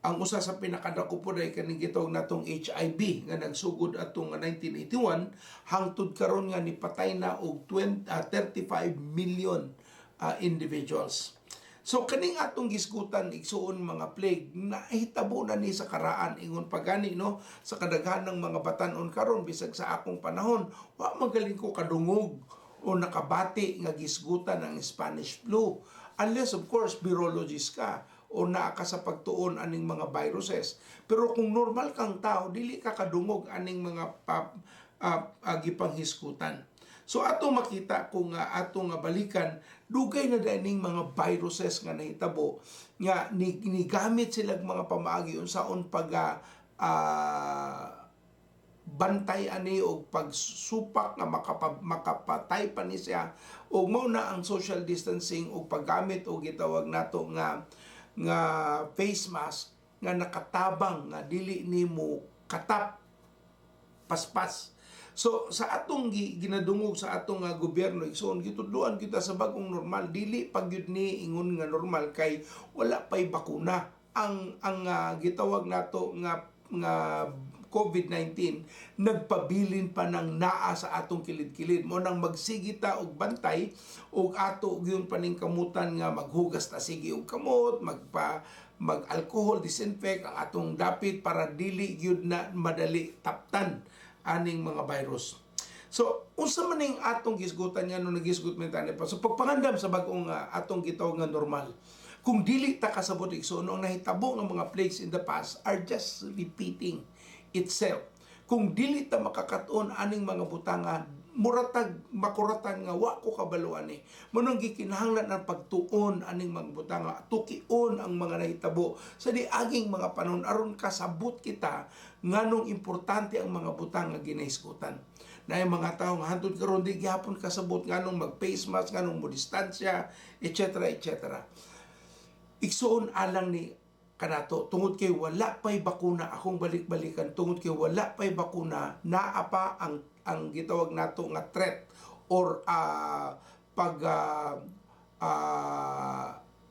Ang usa sa pinakadako po ay kaning gitawag natong HIV nga nagsugod atong 1981 hangtod karon nga nipatay na og 20, 35 million individuals. So kaning atong gisgutan, igsuon, mga plague, nahitabo na ni sa karaan. Ingon pagani, no, sa kadaghan ng mga batanon karon, bisag sa akong panahon, wa magaling ko kadungog o nakabati nga gisgutan ang Spanish flu. Unless, of course, virologist ka o naa ka sa pagtuon aning mga viruses. Pero kung normal kang tao, dili ka kadungog aning mga gipanghisgutan. So atong makita kung atong nga balikan, dugay na ning mga viruses nga nahitabo nga ni gamit sila mga pamaagi unsaon pag bantay ani og pagsupak nga makapatay pa ni siya. Og mao na ang social distancing ug paggamit og gitawag nato nga nga face mask nga nakatabang nga dili nimo katap paspas. So sa atong ginadungog sa atong gobyerno, igsoon, gitudloan kita sa bagong normal. Dili pag gyud ni ingon nga normal kay wala pay bakuna. Ang gitawag nato nga nga COVID-19 nagpabilin pa ng naa sa atong kilid-kilid. Mo nang magsige ta og bantay og ato gyud paningkamutan nga maghugas ta sige og kamot, mag-alcohol, disinfect ang atong dapit para dili gyud na madali taptan aning mga virus. So, unsa man ning atong gisgutan nga no nagisgot man tani pa? So, pagpangandam sa bag-ong atong gitawag nga normal. Kung dili ta kasabot, igsoon, ang nahitabo nga mga plagues in the past are just repeating itself. Kung dili ta makakatuon aning mga butanga, muratag makuratan nga wa ko kabalo ani. Munong gikinahanglan ang pagtuon aning mga butanga, tukion ang mga nahitabo sa diaging mga panahon aron kasabot kita nganong importante ang mga butang nga ginahisgutan. Na yung mga tao nga hantod karon di gihapon kasabot nganong mag face mask, nganong mo distansya, etc. etc. Igsuon, alang ni kanato, tungod kay wala pay bakuna, akong balik-balikan, tungod kay wala pay bakuna, naa pa ang gitawag nato nga threat or pag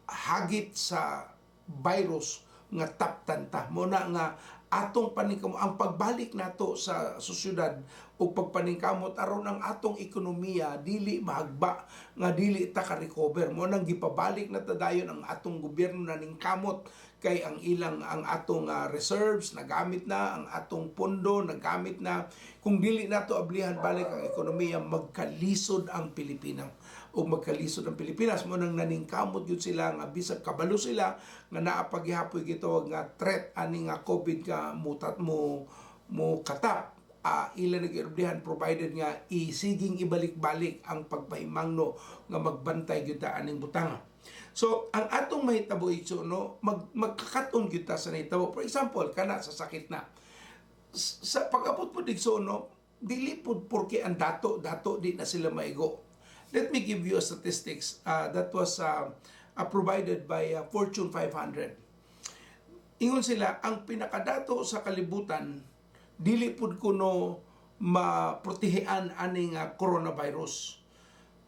hagit sa virus nga taptan ta. Mo na nga atong paningkamot ang pagbalik nato sa sosyudad ug pagpaningkamot aron ang atong ekonomiya dili mahagba nga dili ta ka-recover. Mo nang gipabalik na ta dayon ang atong gobyerno na ningkamot kay ang ilang ang atong reserves nagamit na, ang atong pondo nagamit na. Kung dili nato ablihan balik ang ekonomiya, magkalisod ang Pilipinas o magkalisod ang Pilipinas. Mo nang naningkamot gyud sila nga bisag kabalo sila nga naa paghihapoy gitawag nga threat ani nga COVID nga mutat mo mo katap, ila nag provided nga isiging ibalik-balik ang pagpahimangno nga magbantay gyud ta aning butanga. So, ang atong mahitabo ito, no, magkakaton gyud ta sa nahitabo. For example, kana sa sakit na. Sa pag-abot po digso, no, dili pud porke ang dato, dato di na sila maigo. Let me give you a statistics that was provided by Fortune 500. Ingon sila, ang pinakadato sa kalibutan, dili pud kuno maprotehean aning coronavirus.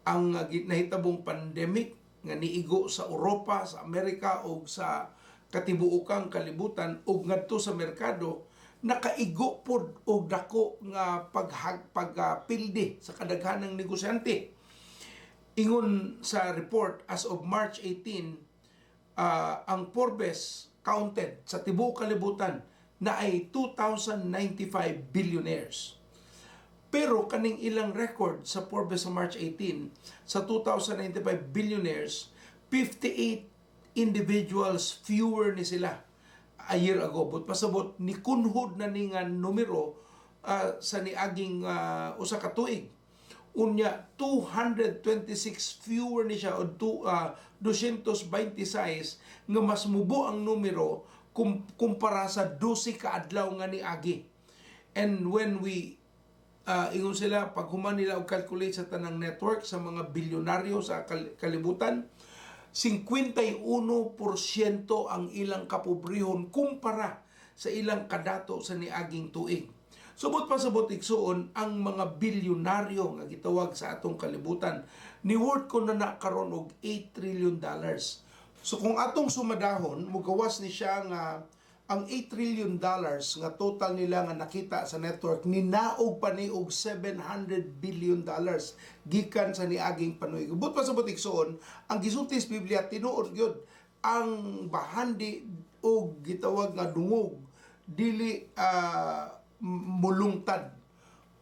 Ang nahitabong pandemic nga niigo sa Europa, sa Amerika ug sa katibuokang kalibutan ug ngadto sa merkado, nakaigo pod og dako nga paghag pagpildi sa kadaghanang negosyante. Ingon sa report, as of March 18, ang Forbes counted sa tibuok kalibutan na ay 2,095 billionaires. Pero kaning ilang record sa Forbes sa March 18, sa 2,095 billionaires, 58 individuals fewer ni sila a year ago. But pasabot, ni kunhod na ni nga numero sa niaging usa ka tuig. Unya, 226 fewer ni siya o 226 nga mas mubo ang numero kumpara sa 12 ka adlaw nga niagi. And when we ingon sila, pag human nila og calculate sa tanang network sa mga bilyonaryo sa kalibutan, 51% ang ilang kapobrehon kumpara sa ilang kadato sa niaging tuig. Subot pa sabot, igsuon, ang mga bilyonaryo nga gitawag sa atong kalibutan ni worth ko na na karon og $8 trillion. So kung atong sumadahon, mugawas ni siya nga ang $8 trillion nga total nila nga nakita sa network ni naog pa ni og $700 billion gikan sa niaging panuig. But pa sabot, igsuon, ang gisulti sa Biblia tinuod gyud, ang bahandi og gitawag nga dungog dili mulungtad.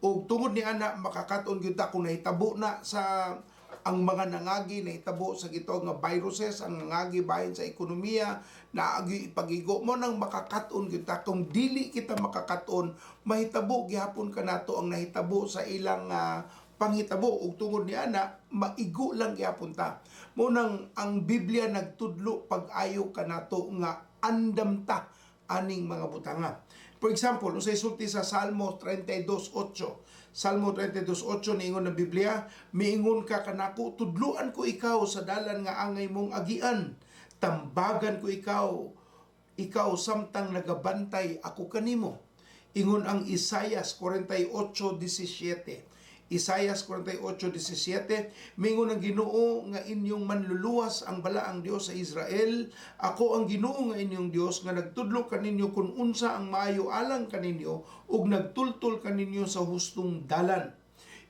Og tungod ni ana, makakaton gyud ta kung nahitabo na sa ang mga nangagi, nahitabo sa gitawag nga viruses, ang nangagi bahin sa ekonomiya, naagi ipagigo mo nang makakaton gyud ta. Kung dili kita makakaton, mahitabo gihapon kanato ang nahitabo sa ilang panghitabo. Ug tungod ni ana, maigo lang gihapon ta. Mo nang ang Biblia nagtudlo pag-ayo kanato nga andam ta aning mga butanga. For example, unsay sulti sa Salmo 32:8? Salmo 32:8, niingon ng Biblia, "Miingon ka kanako, tudluan ko ikaw sa dalan nga angay mong agian. Tambagan ko ikaw samtang nagabantay ako kanimo." Ingon ang Isayas 48:17. Isayas 48:17, mingon ang Ginoo nga inyong manluluwas, ang balaang Dios sa Israel, "Ako ang Ginoo nga inyong Dios nga nagtudlo kaninyo kung unsa ang maayo alang kaninyo ug nagtultol kaninyo sa hustong dalan."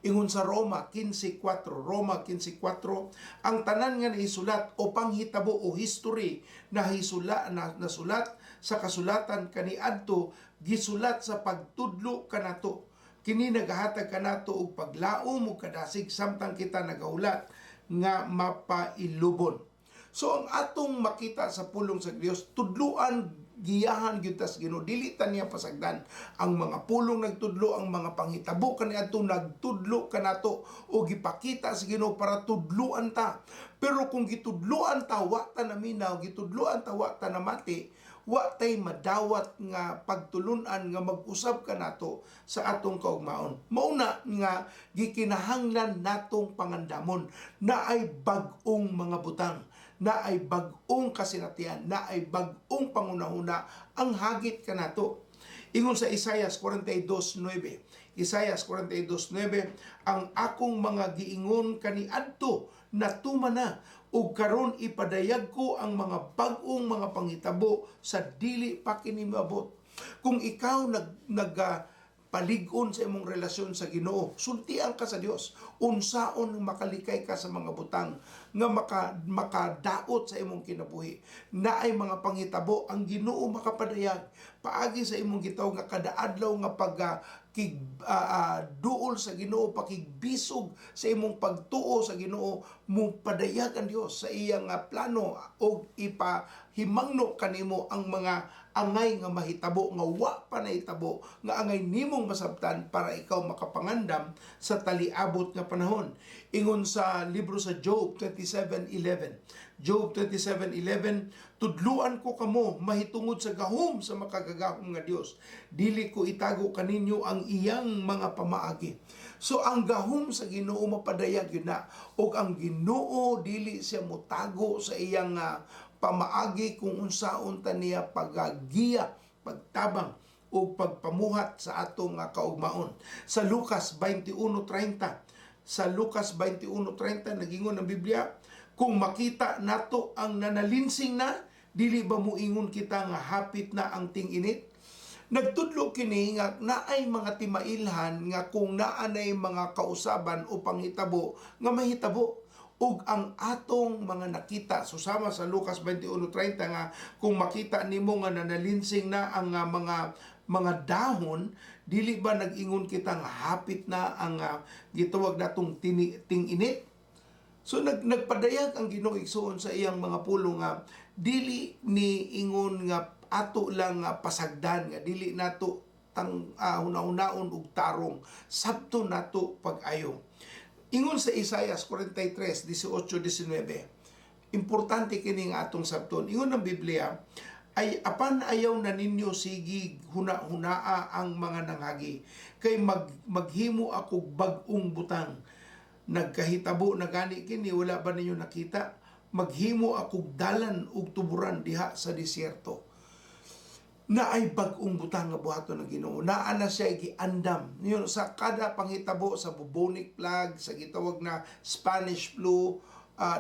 Ingon sa Roma 15:4, Roma 15:4, ang tanan nga naisulat o panghitabo o history na hisula na nasulat sa kasulatan kaniadto, gisulat sa pagtudlo kanato. Kini nagahatag kanato og paglaom ug kadasig samtang kita nagahulat nga mapailubon. So ang atong makita sa pulong sa Dios, tudluan, giyahan gyud tas Ginoo, dili ta niya pasagdan. Ang mga pulong nagtudlo, ang mga panghitabo kaniadto nagtudlo kanato o gipakita sa Ginoo para tudluan ta. Pero kung gitudluan ta, wa ta naminaw, gitudluan ta, wa ta namati, wa tay madawat nga pagtulunan nga mag-usab kanato sa atong kaugmaon. Mauna nga gikinahanglan natong pangandamon na ay bag-ong mga butang, na ay bag-ong kasinatian, na ay bag-ong pangunahuna ang hagit kanato. Ingon sa Isayas 42:9. Isayas 42:9, "Ang akong mga giingon kaniadto natuman na, ug karon ipadayag ko ang mga bag-ong mga panghitabo sa dili pa kini moabot." Kung ikaw nag nag palig-on sa imong relasyon sa Ginoo, sultian ka sa Dios unsaon makalikay ka sa mga butang nga makadaot sa imong kinabuhi. Naay mga panghitabo ang Ginoo makapadayag paagi sa imong gitawag nga kada adlaw nga pag kig duol sa Ginoo, pakigbisog sa imong pagtuo sa Ginoo, mo padayag ang Dios sa iyang plano og ipahimangno kanimo ang mga angay nga mahitabo nga wa pa nahitabo, nga angay nimong masabtan para ikaw makapangandam sa taliabot nga panahon. Ingon sa libro sa Job 27:11. Job 27:11, "Tudluan ko kamo mahitungod sa gahom sa makagagahom nga Dios. Dili ko itago kaninyo ang iyang mga pamaagi." So ang gahom sa Ginoo mapadayag yun na, ug ang Ginoo dili siya motago sa iyang pamaagi kung unsaon ta niya pagagiya, pagtabang o pagpamuhat sa atong kaugmaon. Sa Lucas 21:30, sa Lucas 21:30, nagingon ang Biblia, "Kung makita nato ang nanalinsing na, dili ba muingon kita nga hapit na ang ting-init?" Nagtudlo kini nga naay mga timailhan nga kung naanay mga kausaban o panghitabo nga mahitabo. Ug ang atong mga nakita, susama sa Lucas 21:30 nga kung makita nimo nga nanalinsing na ang mga dahon, dili ba nag-ingon kita nga hapit na ang gitawag natong ting-init? So nagpadayag ang Ginoo, igsuon, sa iyang mga pulong nga dili ni ingon nga ato lang nga pasagdan, nga dili nato tang hunahunaon og tarong, sabto nato pag-ayo. Ingon sa Isaias 43:18-19, importante kini nga atong sabton. Ingon ng Biblia ay, "Apan ayaw na ninyo sige huna-hunaa ang mga nanghagi, kay maghimo ako bag-ong butang. Nagkahitabo na gani kini, wala ba ninyo nakita? Maghimo ako dalan ug tuburan diha sa disyerto." Na ay bag-ong butang nga buhaton ng Ginoo. Naa na siya giandam. Yun, sa kada panghitabo sa bubonic plague, sa gitawag na Spanish flu,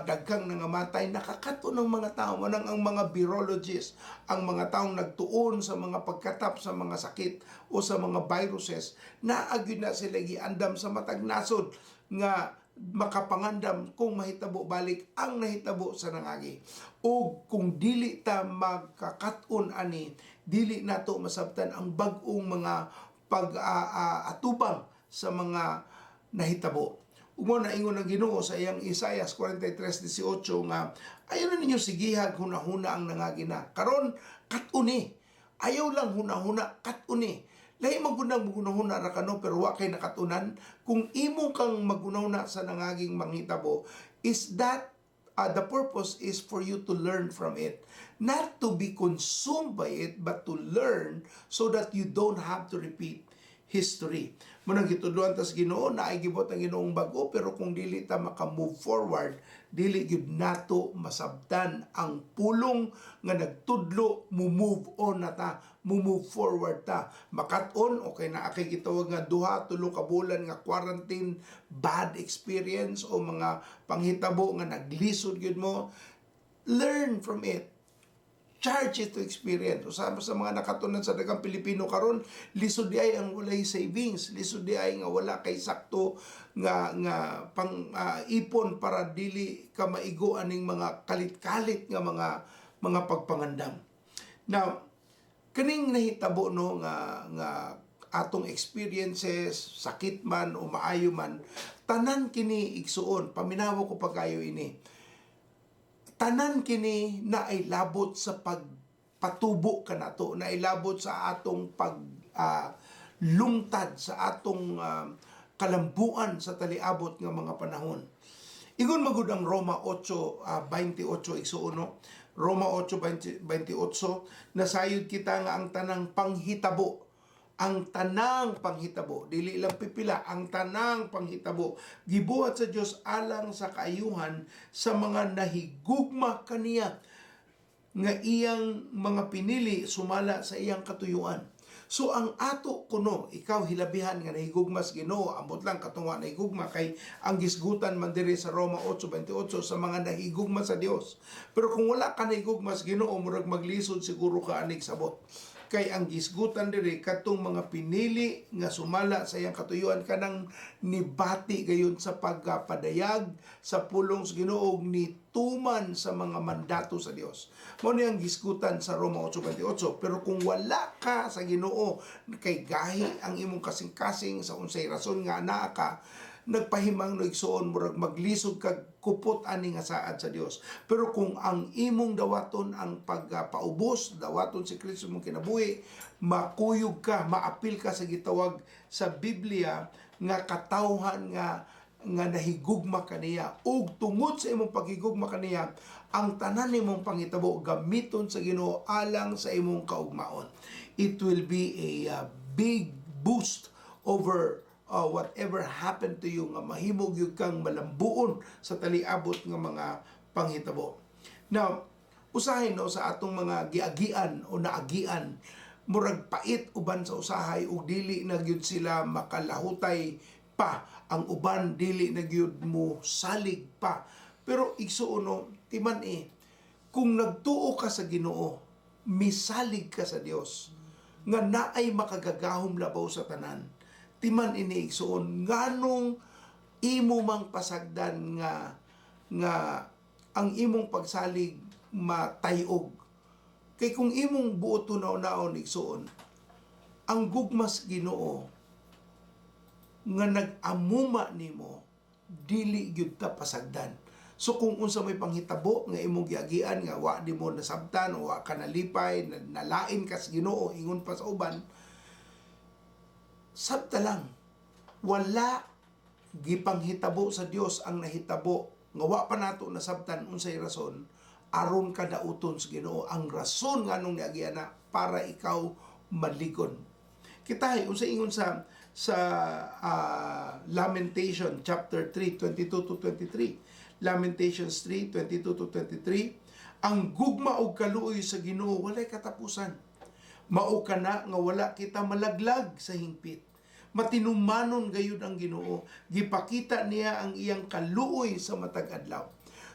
daghang nangamatay, nakakato ng mga tao. Manang ang mga virologists, ang mga taong nagtuon sa mga pagkatap sa mga sakit o sa mga viruses, naa gyud na sila giandam sa matag nasod nga makapangandam kung mahitabo balik ang nahitabo sa nangagi. O kung dili ta magkakat-on ani, dili nato masabtan ang bag-ong mga pag-atubang sa mga nahitabo. Ug mao na ingon ang Ginoo sa iyang Isaias 43:18 nga ayaw na ninyo sigihag hunahuna ang nangagi na. Karon kat-uni. Ayaw lang hunahuna, kat-uni. Lahi man gud nang maghunahuna ra kano pero wa kay nakatunan. Kung imo kang maghunahuna sa nangaging manghitabo is that the purpose is for you to learn from it, not to be consumed by it, but to learn so that you don't have to repeat history. Mao nang gitudloan tas Ginoo na ay gibot ang Ginoong bag-o, pero kung dili ta maka-move forward, dili gyud nato masabtan ang pulong nga nagtudlo mo move on na ta, mo move forward ta. Makat-on, okay na akay gitawag nga 2, 3 ka bulan nga quarantine, bad experience o mga panghitabo nga naglisod gyud mo, learn from it, charge it to experience. Usama sa mga nakatunan sa daghang Pilipino karon, lisod di ay ang walay savings, lisod di ay nga wala kay sakto nga nga pang ipon para dili ka maigo aning mga kalit-kalit nga mga pagpangandam. Now, kaning nahitabo no nga nga atong experiences, sakit man o maayo man, tanan kini, igsuon, paminawa ko pagkayo ini, tanan kini na ay labot sa pagpatubo kanato, na ay labot sa atong pag lungtad sa atong kalambuan sa taliabot nga mga panahon. Ingon magud ang Roma 8:28, igsuon no. Roma 8:28, nasayod kita nga ang tanang panghitabo, ang tanang panghitabo, dili lang pipila, ang tanang panghitabo gibuhat sa Dios alang sa kaayuhan sa mga nahigugma kaniya nga iyang mga pinili sumala sa iyang katuyuan. So ang ato kuno, ikaw hilabihan nga nahigugma sa Ginoo, ambot lang katong wa nahigugma, kay ang gisgutan man diri sa Roma 8:28 sa mga nahigugma sa Dios. Pero kung wala ka nahigugma sa Ginoo, murag maglisod siguro ka anig sabot. Kay ang gisgutan diri katong mga pinili nga sumala sa iyang katuyuan, kanang nibati gayon sa pagpadayag sa pulong sa Ginoo ug nituman sa mga mandato sa Dios. Mao ni ang gisgutan sa Roma 8:28. Pero kung wala ka sa Ginoo, kay gahi ang imong kasing-kasing sa unsay rason nga anaa ka, nagpahimang no, igsuon, murag maglisod kag kupot ani nga saad sa Dios. Pero kung ang imong dawaton ang pagpaubos, dawaton si Kristo mong kinabuhi, makuyog ka, maapil ka sa gitawag sa Biblia nga katawhan nga nga nahigugma kaniya. Ug tungod sa imong paghigugma kaniya, ang tanan nimong panghitabo gamiton sa Ginoo alang sa imong kaugmaon. It will be a big boost over whatever happened to you nga mahimo gyud kang malambuon sa taliabot nga mga panghitabo. Now, usahay no sa atong mga giagian o naagian, murag pait uban sa usahay ug dili na gyud sila makalahutay pa, ang uban dili na gyud mo salig pa. Pero igsuon no, timan eh, kung nagtuo ka sa Ginoo, misalig ka sa Dios nga naay makagagahom labaw sa tanan, timan ini, igsuon, nganong imo mang pasagdan nga nga ang imong pagsalig matayog. Kay kung imong buot hunaw-naon, igsuon, ang gugmas Ginoo nga nag-amuma nimo, dili gyud ta pasagdan. So kung unsa may panghitabo nga imong giagian nga wa di mo nasabtan o wa ka nalipay, nalain ka sa Ginoo ingon pa sa uban, sabta lang, wala gipanghitabo sa Dios ang nahitabo nga wa pa nato nasabtan unsay rason aron ka dauton sa Ginoo. Ang rason nganong niagian na para ikaw maligon. Kita unsa ingon sa Lamentation chapter 3 22 to 23. Lamentations 3 22 to 23: "Ang gugma og kaluoy sa Ginoo walay katapusan. Mao kana nga wala kita malaglag sa hingpit. Matinumanon gayud ang Ginoo, gipakita niya ang iyang kaluoy sa matag adlaw."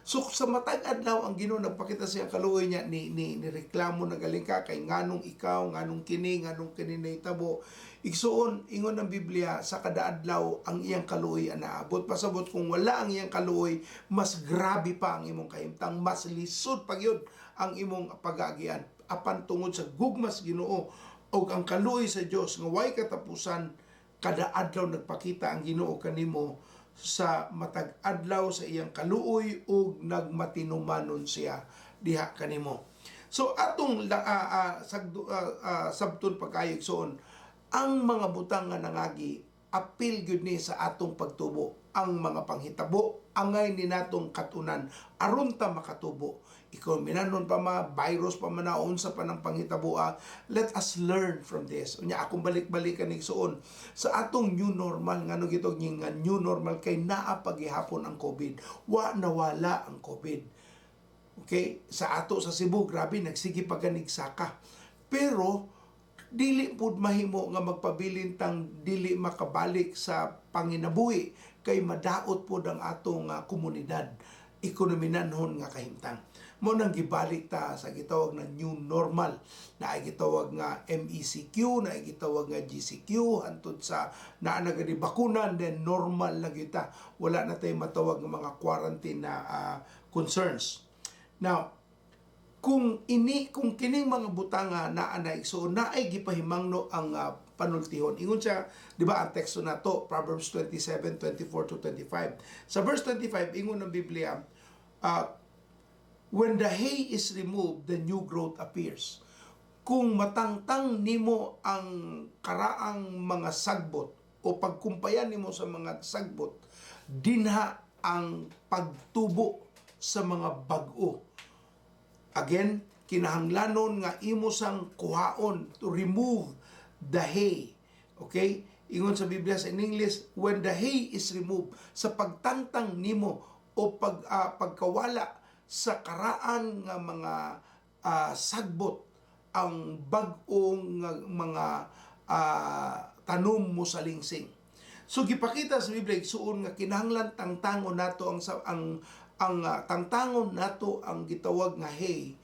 So sa matag adlaw ang Ginoo nagpakita sa iyang kaluoy niya. Ni reklamo na galing ka kay nganong ikaw, nganong kini nahitabo. Igsuon, ingon ng Biblia, sa kada adlaw ang iyang kaluoy ang naabot. Pasabot kung wala ang iyang kaluoy, mas grabe pa ang imong kahimtang, mas lisod pa gyud ang imong pag-aagian. Apan tungod sa gugmas Ginoo og ang kaluoy sa Dios nga way katapusan, kada adlaw nagpakita ang Ginoo kanimo sa matag adlaw sa iyang kaluoy ug nagmatinumanon siya diha kanimo. So atong sabton pagkayo, igsoon, ang mga butang nga nangagi, apil gyud ni sa atong pagtubo. Ang mga panghitabo, angay ni natong katunan aron ta makatubo. Ikaw minanon pa ma virus pa man, unsa pa ng panghitaboa, let us learn from this. Unya akong balik-balikan, igsuon, sa atong new normal. Ngano gitog nga new normal? Kay naa pagihapon ang COVID, wa nawala ang COVID. Okay, sa ato sa Cebu, grabe, nagsige pa ganig saka, pero dili pud mahimo nga magpabilin tang dili makabalik sa panginabuhi kay madaot pod ang atong komunidad, ekonominanhon nga kahimtang. Mo nang gibalik ta sa gitawag na new normal na ay gitawag nga MECQ, na ay gitawag nga GCQ, hantod sa naa na gani bakuna, then normal na kita, wala na tay matawag nga mga quarantine na concerns. Now, kung kining mga butanga naa na, igsuon, naay gipahimangno ang panultihon. Ingon siya, di ba, ang teksto nato, Proverbs 27:24 to 25. Sa verse 25, ingon ng Biblia, "When the hay is removed, the new growth appears." Kung matangtang nimo ang karaang mga sagbot o pagkumpayan nimo sa mga sagbot, dinha ang pagtubo sa mga bag-o. Again, kinahanglanon nga imo sang kuhaon, to remove the hay. Okay? Ingon sa Biblia sa in English, "When the hay is removed," sa pagtangtang nimo o pagkawala sa karaan nga mga sagbot, ang bag-ong nga mga tanom mo sa lingsing. So gipakita sa Biblia, igsuon, nga kinahanglan tangtangon nato ang sa- ang tangtangon nato ang gitawag nga hay.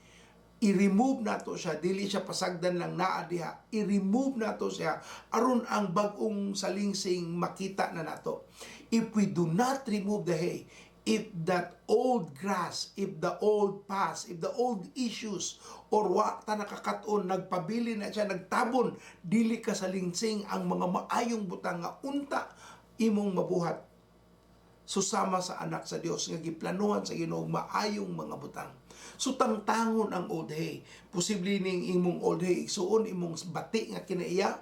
I-remove nato siya, dili siya pasagdan lang naa diha. I-remove nato siya aron ang bag-ong salingsing makita na nato. If we do not remove the hay, if that old grass, if the old past, if the old issues or wa ta nakakaton, nagpabili na siya, nagtabon, dili ka salingsing ang mga maayong butang nga unta imong mabuhat. Susama sa anak sa Dios nga giplanuhan sa Ginoo maayong mga butang. So tangtangon ang old hay. Posible ning imong old hay, igsuon, imong bati nga kinaiya,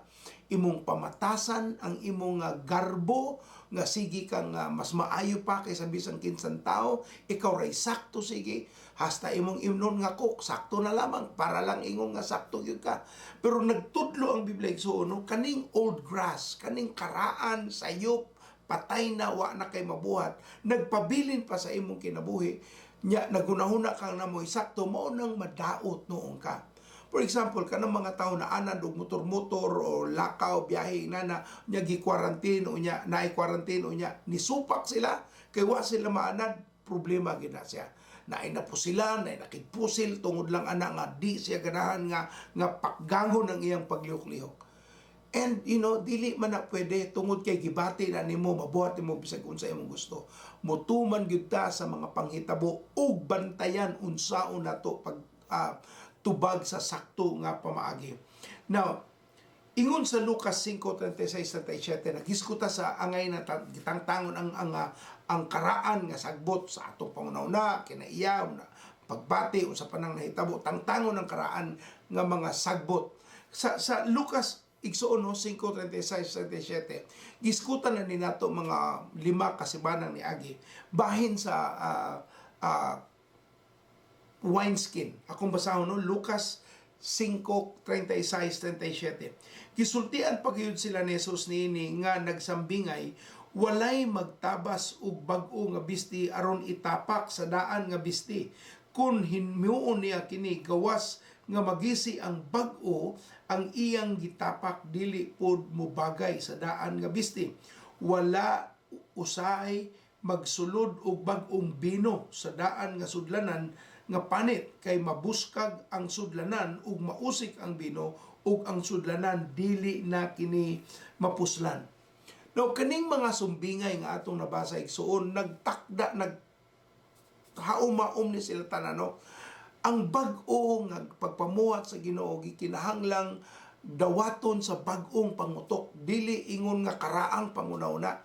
imong pamatasan, ang imong garbo nga sige kang mas maayo pa kaysa bisan kinsang tao, ikaw ray sakto sige, hasta imong imnon nga cook, sakto na lamang para lang ingon nga sakto gyud ka. Pero nagtudlo ang Biblia, igsuon, no, kaning old grass, kaning karaan sayop, patay na, wa na kay mabuhat, nagpabilin pa sa imong kinabuhi nya, nagunahuna kang namoy sakto, mao nang madaot noon ka. For example, kanang mga tao na anad og motor-motor o lakaw, biyahe nana, nya gi-quarantine o nya naay quarantine o nya nisupak sila kay wa sila maanad, problema gid na siya. Naay na pusilan, naay nakigpusil tungod lang ana nga di siya ganahan nga nga pakgangon ang iyang paglihok-lihok. And dili man na pwede tungod kay gibati na nimo, mabuhat nimo bisag unsa imong gusto. Motuman gyud ta sa mga panghitabo ug bantayan unsaon nato pag tubag sa sakto nga pamaagi. Now, ingon sa Lucas 5:36-37, nagiskuta sa angay na gitangtangon ang karaan nga sagbot sa atong pangunauna, kinaiya, na pagbati unsa pa nang nahitabo, tangtangon ang karaan nga mga sagbot. Sa Lucas, igsuon, no, 5:36-37, giskutan na ni nato mga 5 ka semanang niagi bahin sa wineskin. Akong basahon, no, Lucas 5:36-37. Gisultian pa gyud sila ni Jesus niini nga nagsambingay, "Walay magtabas og bag-o nga bisti aron itapak sa daan nga bisti. Kun himuon niya kini, gawas nga magisi ang bag-o, ang iyang gitapak dili pod mobagay sa daan nga bisti. Wala usahay magsulod og bag-ong bino sa daan nga sudlanan nga panit kay mabuskag ang sudlanan ug mausik ang bino ug ang sudlanan dili na kini mapuslan." Now, kaning mga sumbingay nga atong nabasa, igsuon, nagtakda, nag hauma-um ni sila tanan, no? Ang bag-o nga pagpamuhat sa Ginoo gikinahanglang dawaton sa bag-ong pangutok, dili ingon nga karaang panguna-una.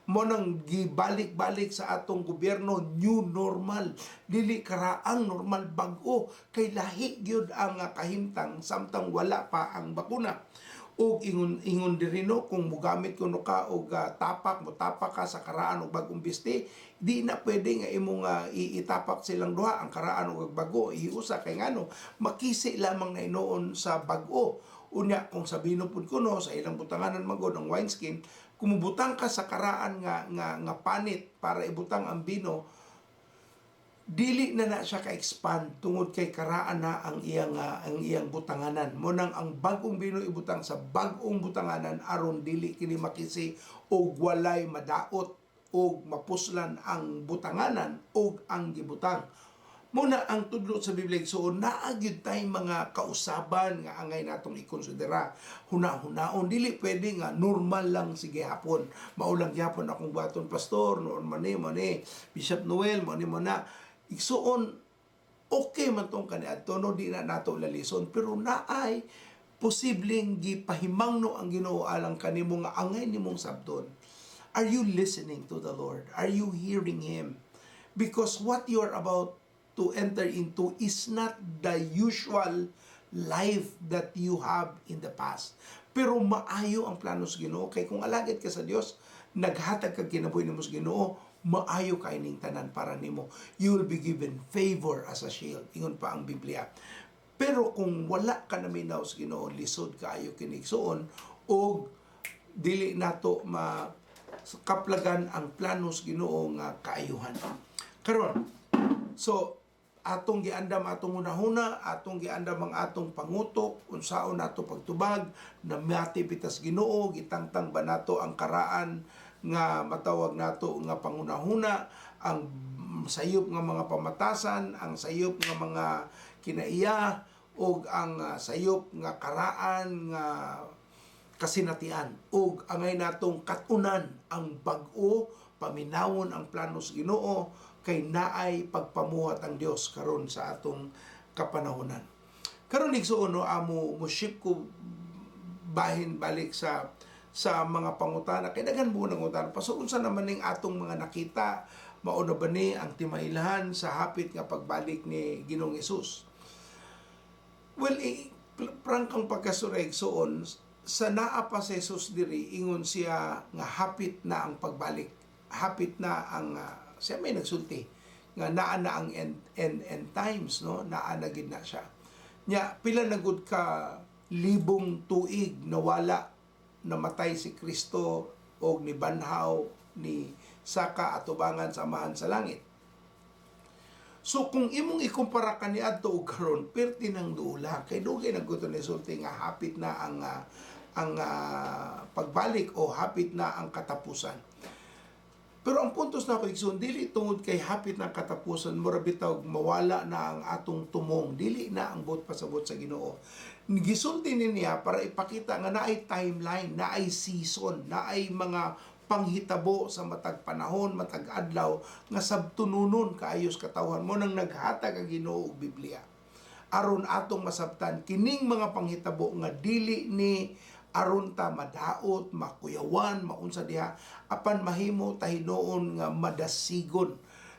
Mo nang gibalik-balik sa atong gobyerno, new normal, dili karaang normal, bag-o, kay lahi gyud ang kahimtang samtang wala pa ang bakuna. Og ingon ingon diri, no, kung mugamit kuno ka og tapak, mo tapak ka sa karaan og bag-ong bisti, di na pwede nga imong iitapak silang duha, ang karaan og bago, iusa, kay ngano makisi lamang na hinuon sa bag-o. Unya kung sa bino pud kuno sa ilang butanganan magod ang wineskin, kung mubutang ka sa karaan nga panit para ibutang ang bino, dili na na siya ka-expand tungod kay karaan na ang iyang butanganan. Mo nang ang bag-ong bino ibutang sa bag-ong butanganan aron dili kini makisi og walay madaot og mapuslan ang butanganan og ang gibutang. Muna ang tudlo sa Biblia, so naa gyud tay mga kausaban nga angay natong ikonsidera. Huna-hunaon, dili pwede nga normal lang sige hapon. Mao lang gyapon akong buhaton, pastor, noon man ni, mo ni Bishop Noel, mo ni mo na. Igsuon, okay man tong kaniadto, no, di na nato lalison, pero naay posibleng gipahimangno ang Ginoo alang kanimo nga angay nimong sabton. Are you listening to the Lord? Are you hearing Him? Because what you are about to enter into is not the usual life that you have in the past. Pero maayo ang plano sa Ginoo kay kung alagad ka sa Dios, naghatag kag kinabuhi nimo sa Ginoo, maayo kay ning tanan para nimo. You will be given favor as a shield. Ingon pa ang Biblia. Pero kung wala ka naminaw sa Ginoo, lisod kaayo kini, igsuon, og dili nato ma kaplagan ang plano sa Ginoo nga kaayuhan. Karon, so atong giandam atong hunahuna, atong giandam ang atong pangutok, unsaon nato pagtubag, namati bitas Ginoo, gitangtang ba nato ang karaan nga matawag nato nga pangunahuna, ang sayop nga mga pamatasan, ang sayop nga mga kinaiya, ug ang sayop nga karaan nga kasinatian, ug angay natong katunan ang bag-o, paminawon ang plano sa Ginoo kay naay pagpamuhat ang Dios karon sa atong kapanahonan. Karon, igsuon, no, amo mo ship ko bahin balik sa mga pangutana kay daghan mo nangutana paso unsa naman ning atong mga nakita, mao na ba ni ang timailhan sa hapit nga pagbalik ni Ginoong Hesus? Well, prangkang pagkasureg, igsuon, sa naa pa si Jesus diri, ingon siya nga hapit na ang pagbalik. Hapit na ang siya may nagsulti nga naa na ang end times, no? Naa na gid na siya. Nya pila na gud ka libong tuig nawala, namatay si Kristo og nibanhaw, ni saka atubangan sa Amahan sa langit. So kung imong ikumpara kaniadto og karon, perti ng duula kay dugay naggusto ni sulti nga hapit na ang pagbalik o hapit na ang katapusan. Pero ang puntos nako, igsoon, dili tungod kay hapit ng katapusan, mura bitaw mawala na ang atong tumong, dili na ang buot pasabot sa Ginoo. Gisulti ni niya para ipakita nga naay timeline, naay season, naay mga panghitabo sa matag panahon, matag adlaw nga sabtununon kaayos katawhan mo nang naghatag ang Ginoo og Biblia. Aron atong masabtan kining mga panghitabo nga dili ni aron ta madaot, makuyawan, maunsa diha, apan mahimo ta hinuon nga madasigon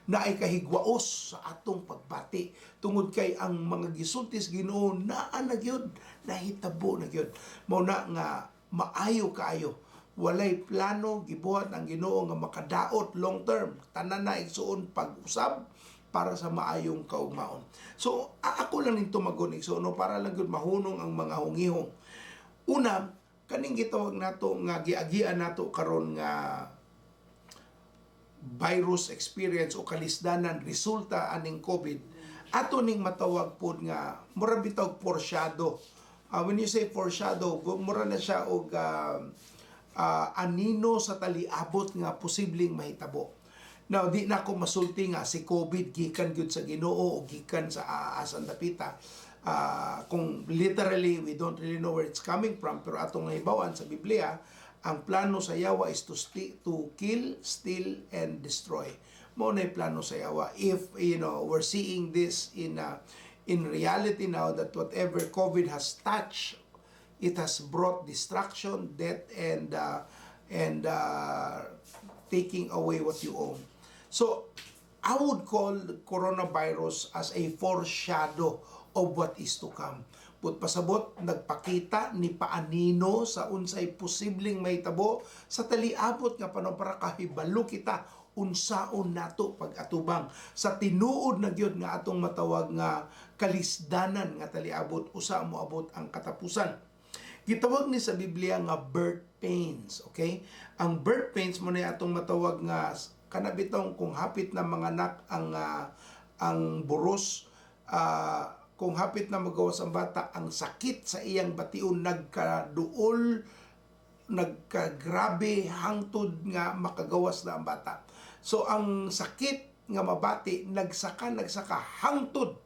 na ay kahigwaos sa atong pagbati tungod kay ang mga gisultis Ginoo naa na gyud, nahitabo na gyud. Mao na nga maayo kaayo, walay plano gibuhat ang Ginoo nga makadaot long term. Tanan na, igsuon, pag-usab para sa maayong kaugmaon. So ako lang ning tumagon, igsuon, no, para lang gyud mahunong ang mga hungihong. Una, kaning gitawag nato nga giagian nato karon nga virus experience o kalisdanan resulta aning COVID, ato ning matawag pod nga mura bitaw foreshadow. When you say foreshadow, mura na siya og anino sa taliabot nga posibleng mahitabo. Now, di na ako masulti nga si COVID gikan gyud sa Ginoo o gikan sa asan dapita. Kung literally, we don't really know where it's coming from, pero atong nahibawan sa Biblia, ang plano sa yawa is to kill, steal, and destroy. Mao na plano sa yawa. If, we're seeing this in reality now that whatever COVID has touched, it has brought destruction, death, and taking away what you own. So, I would call coronavirus as a foreshadow of what is to come. But pasabot, nagpakita ni paanino sa unsay posibleng mahitabo sa taliabot nga panahon para kahibalo kita unsaon nato pag-atubang sa tinuod na gyud nga atong matawag nga kalisdanan nga taliabot usa moabot ang katapusan. Gitawag ni sa Biblia nga birth pains, okay? Ang birth pains mo na atong matawag nga kana bitong kung hapit na manganak ang buros, kung hapit na magawas ang bata, ang sakit sa iyang bation nagkaduol, nagkagrabe hangtod nga makagawas na ang bata. So ang sakit nga mabati nagsaka, nagsaka hangtod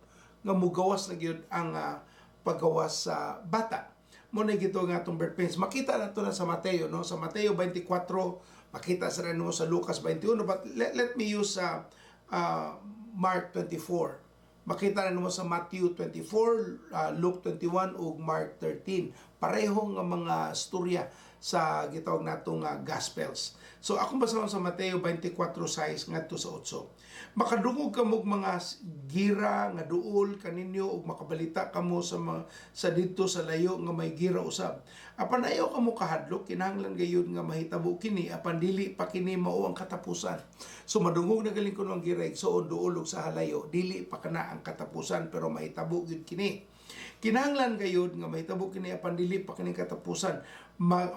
nga mugawas na gyud ang paggawas sa bata. Mo na gito nga atong birth pains. Makita nato na sa Mateo, no? Sa Mateo 24, makita sa rin mo sa Lucas 21, but let me use Mark 24. Makita na mo sa Matthew 24, Luke 21 ug Mark 13. Pareho nga mga storya sa gitawag natong Gospels. So akong basahon sa Mateo 24:6 ngadto sa 8. Makadungog kamo og mga gira nga duol kaninyo ug makabalita kamo sa mga, sa didto sa layo nga may gira usab. Apan ayaw kamo kahadlok, kinahanglan gayud nga mahitabo kini apan dili pa kini mao ang katapusan. So madungog na galing kuno ang gira, igsoon, duol og sa halayo, dili pa kana ang katapusan pero mahitabo gyud kini. Kinahanglan gayud nga mahitabo kini apan dili pa kini katapusan.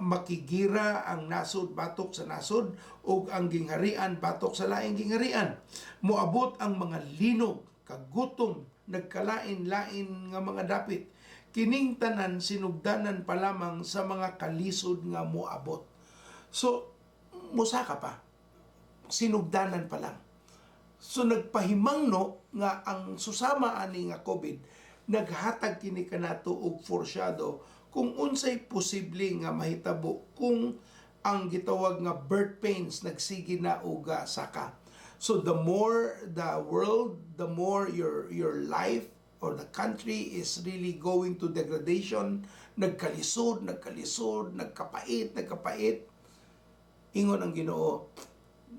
Makigira ang nasod batok sa nasod ug ang gingharian batok sa laing gingharian. Moabot ang mga linog, kagutom, nagkalain-lain nga mga dapit. Kining tanan sinugdanan pa lamang sa mga kalisod nga moabot. So musaka pa. Sinugdanan pa lang. So nagpahimangno nga ang susama ani nga COVID naghatag kini kanato og foreshadow kung unsay posible nga mahitabo kung ang gitawag nga birth pains nagsige na og saka. So the more the world, the more your life or the country is really going to degradation, nagkalisod, nagkalisod, nagkapait, nagkapait. Ingon ang Ginoo,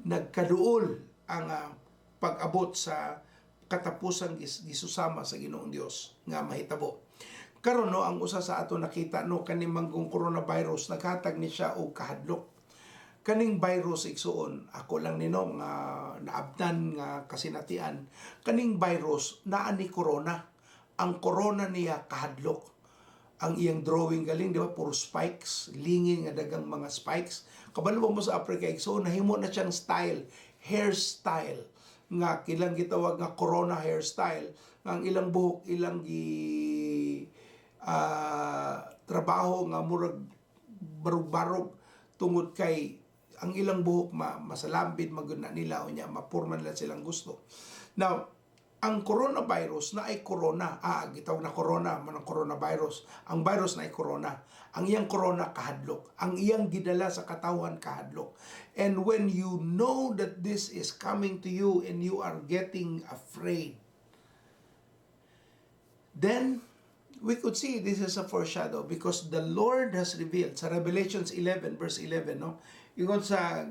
nagkaduol ang pag-abot sa katapusang gisusama sa Ginoong Dios nga mahitabo. Karon, no, ang usa sa ato nakita, no, kaning manggong coronavirus naghatag ni siya og kahadlok. Kaning virus, igsuon, ako lang nino nga naabtan nga kasinatian. Kaning virus naa ni corona. Ang corona niya kahadlok. Ang iyang drawing galing, di ba, puro spikes, lingin nga dagang mga spikes. Kabalo mo sa Africa, igsuon, nahimo na siyang style, hairstyle nga kilang gitawag nga corona hairstyle, nga ang ilang buhok ilang gi trabaho nga murag barug-barug tungod kay Ang ilang buhok masalambid magud na nila, unya mapurma nila silang gusto. Now, ang coronavirus na ay corona, gitawag na corona man ang coronavirus. Ang virus na ay corona. Ang iyang corona, kahadlok. Ang iyang gidala sa katawan, kahadlok. And when you know that this is coming to you and you are getting afraid, then we could see this is a foreshadow because the Lord has revealed sa Revelations 11 verse 11, no? Ingon sa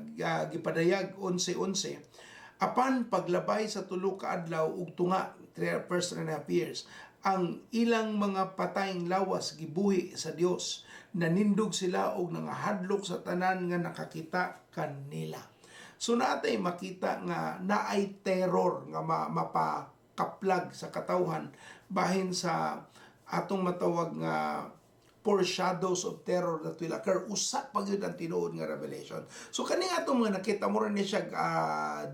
gipadayag 11:11, apan paglabay sa 3 ka adlaw ug tunga, first 3.5 years, ang ilang mga patayng lawas gibuhi sa Dios. Nanindog sila og nangahadlok sa tanan nga nakakita kanila. So natay makita nga naay terror nga mapakaplag sa katawhan bahin sa atong matawag nga foreshadows of terror that will occur. Usa pa gyud ang tinuod nga revelation. So kani atong mga nakita mo ni siya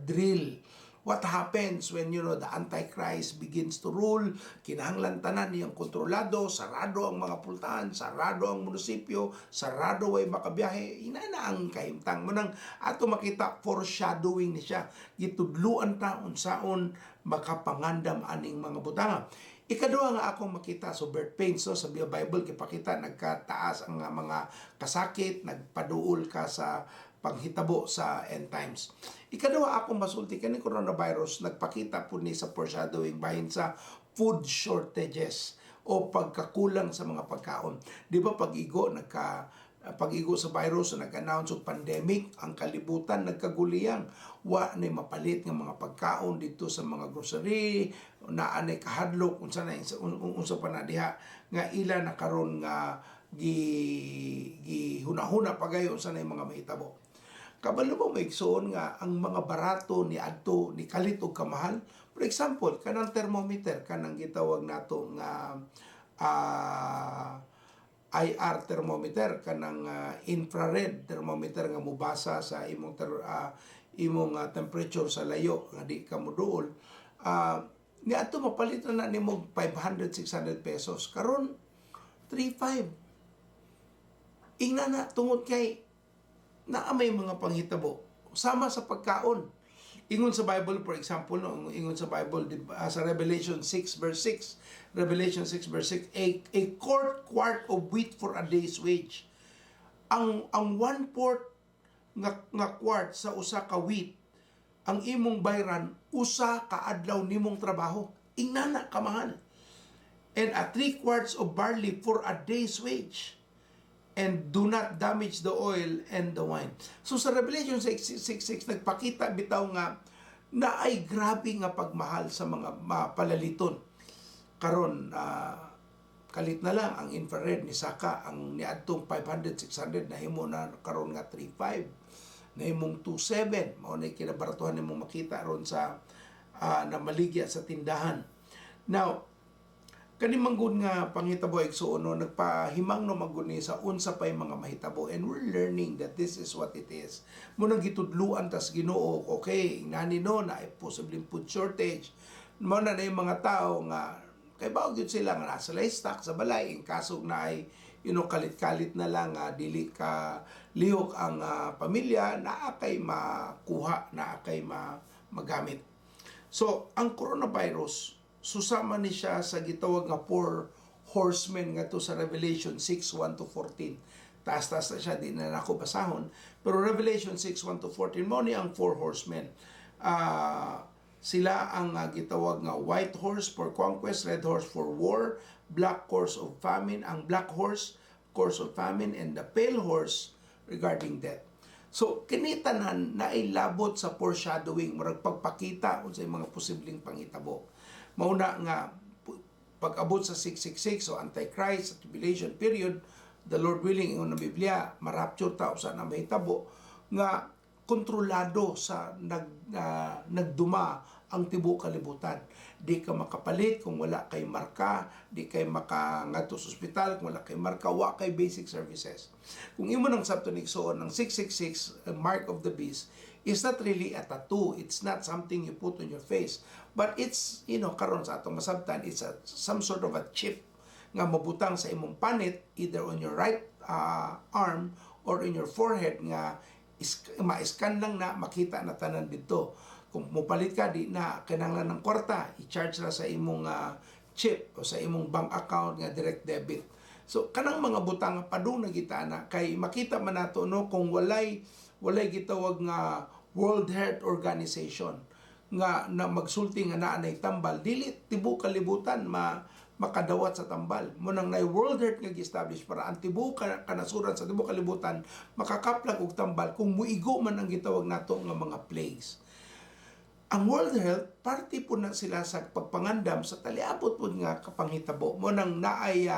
drill. What happens when the Antichrist begins to rule? Kinahanglan tanan niyang kontrolado, sarado ang mga pultahan, sarado ang munisipyo, sarado, way makabiyahe. Inana ang kahimtang mo nang ato makita, foreshadowing ni siya. Gitudluan ta unsaon makapangandam aning mga butanga. Ikaduha nga akong makita, so birth pains, so sa Bible gipakita nagkataas ang mga kasakit, nagpaduol ka sa panghitabo sa end times. Ikaduha akong masulti, kani coronavirus nagpakita po ni sa foreshadowing bahin sa food shortages o pagkakulang sa mga pagkaon. Di ba pag-igo nagka pag-igo sa virus, nag-announce og pandemic, ang kalibutan nagkaguliyang, wa nay mapalit nga mga pagkaon dito sa mga grocery, naa nay kahadlok unsa na unsa pa na diha nga ila na karon nga gi gihunahuna pagayo unsa na yung mga mahitabo. Kabalo mo, mga igsoon, nga ang mga barato ni adto ni kalit og kamahal? For example, kanang thermometer, kanang gitawag nato nga IR thermometer, kanang infrared thermometer nga mubasa sa imong temperature sa layo nga di ka moduol, niadto mapalit na na nimo 500 600 pesos, karon 3.5. Ingna na tungod kay naa may mga panghitabo. Sama sa pagkaon. Ingon sa Bible, for example, no, ingon sa Bible di ba, sa Revelation 6 verse 6, Revelation 6 verse 6, a quart of wheat for a day's wage. Ang one fourth nga quart sa usa ka wheat, ang imong bayran usa ka adlaw nimong trabaho. Ingana kamahal. And a 3 quarts of barley for a day's wage, and do not damage the oil and the wine. So sa Revelation 6, 6, 6 nagpakita bitaw nga na ay grabe nga pagmahal sa mga palaliton. Karon kalit na lang ang infrared ni saka ang niadtong 500 600, nahimo na karon nga 35, nahimong 27. Mao na kinabaratuhan nimo makita ron sa na maligya sa tindahan. Now, kani manggod nga panghitabo, igsuon, no, nagpahimang no manggod ni sa unsa pay mga mahitabo, and we're learning that this is what it is. Mo nang gitudluan tas Ginoo, okay, nani no na posibleng food shortage. Mo na yung mga tao nga kay bawo gyud sila nga nasa stock sa balay in kaso na ay kalit-kalit na lang nga dili ka lihok ang pamilya, naa kay makuha, naa kay magamit. So, ang coronavirus, susama ni siya sa gitawag nga four horsemen nga to sa Revelation 6, 1 to 14. Taas-taas na siya, di na nako basahon. Pero Revelation 6, 1 to 14, mo ni ang four horsemen. Sila ang gitawag nga white horse for conquest, red horse for war, black horse of famine, ang black horse, course of famine, and the pale horse regarding death. So kini tanan nailabot sa foreshadowing, murag pagpakita unsay mga posibleng panghitabo. Mauna nga pag-abot sa 666 o Antichrist, sa tribulation period, the Lord willing, ingon ng Biblia, marapture ta usa na mahitabo nga kontrolado sa nagduma ang tibuok kalibutan. Di ka makapalit kung wala kay marka, di kay makangadto sa ospital kung wala kay marka, wa kay basic services. Kung imo nang sabton, igsuon, ng 666, mark of the beast is not really a tattoo. It's not something you put on your face. But it's, karon sa atong masabtan, it's some sort of a chip nga mabutang sa imong panit, either on your right arm or in your forehead nga Ma-scan lang na, makita na tanan dito. Kung mopalit ka, di na kinahanglan ng kwarta, i-charge na sa imong chip o sa imong bank account nga direct debit. So kanang mga butang padung na kita na kay makita man nato, no, kung walay gitawag nga World Health Organization nga na magsulti nga naa nay tambal, dili tibuok kalibutan ma makadawat sa tambal. Mao nang naay World Health nga gi-establish para ang tibuok kanasuran sa tibuok kalibutan makakaplag og tambal kung muigo man ang gitawag nato nga mga plagues. Ang World Health, parte po na sila sa pagpangandam sa taliabot po nga kapanghitabo. Mao nang naay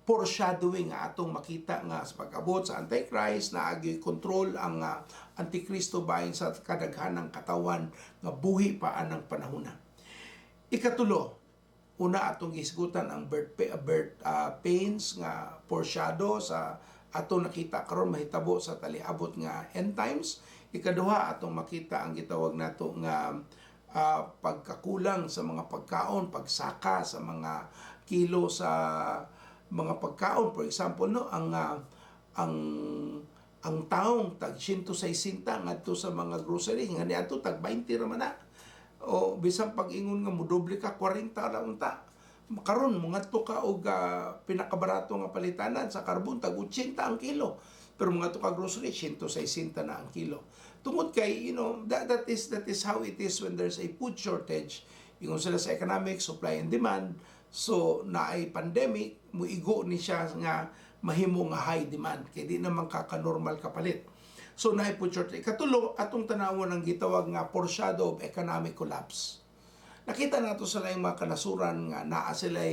foreshadowing nga atong makita nga sa pag-abot sa Antichrist, naay control ang Antikristo bahin sa kadaghanang katawan nga buhi pa anang panahona. Ikatulo, una atong gisgutan ang birth pains nga foreshadow sa atong nakita karon mahitabo sa taliabot nga end times. Ikaduha, atong makita ang gitawag nato nga pagkakulang sa mga pagkaon, pagsaka sa mga kilo sa mga pagkaon. For example, no, ang taong tag 160 ngadto sa mga grocery nga niadto tag 20 ra man na. O bisan pag-ingon nga modoble ka, 40 ra unta. Karon mongadto ka og pinakabarato nga palitanan sa karbon, tag 80 ang kilo. Pero mongadto ka grocery, 160 na ang kilo. Tungod kay that is how it is when there's a food shortage. Ingon sila sa economic, supply and demand. So naay pandemic, muigo ni siya nga mahimo nga high demand kay di naman kaka-normal kapalit. So naay food shortage. Katulo, atong tanawon ang gitawag nga foreshadow of economic collapse. Nakita nato sa laing mga kanasuran nga naa sila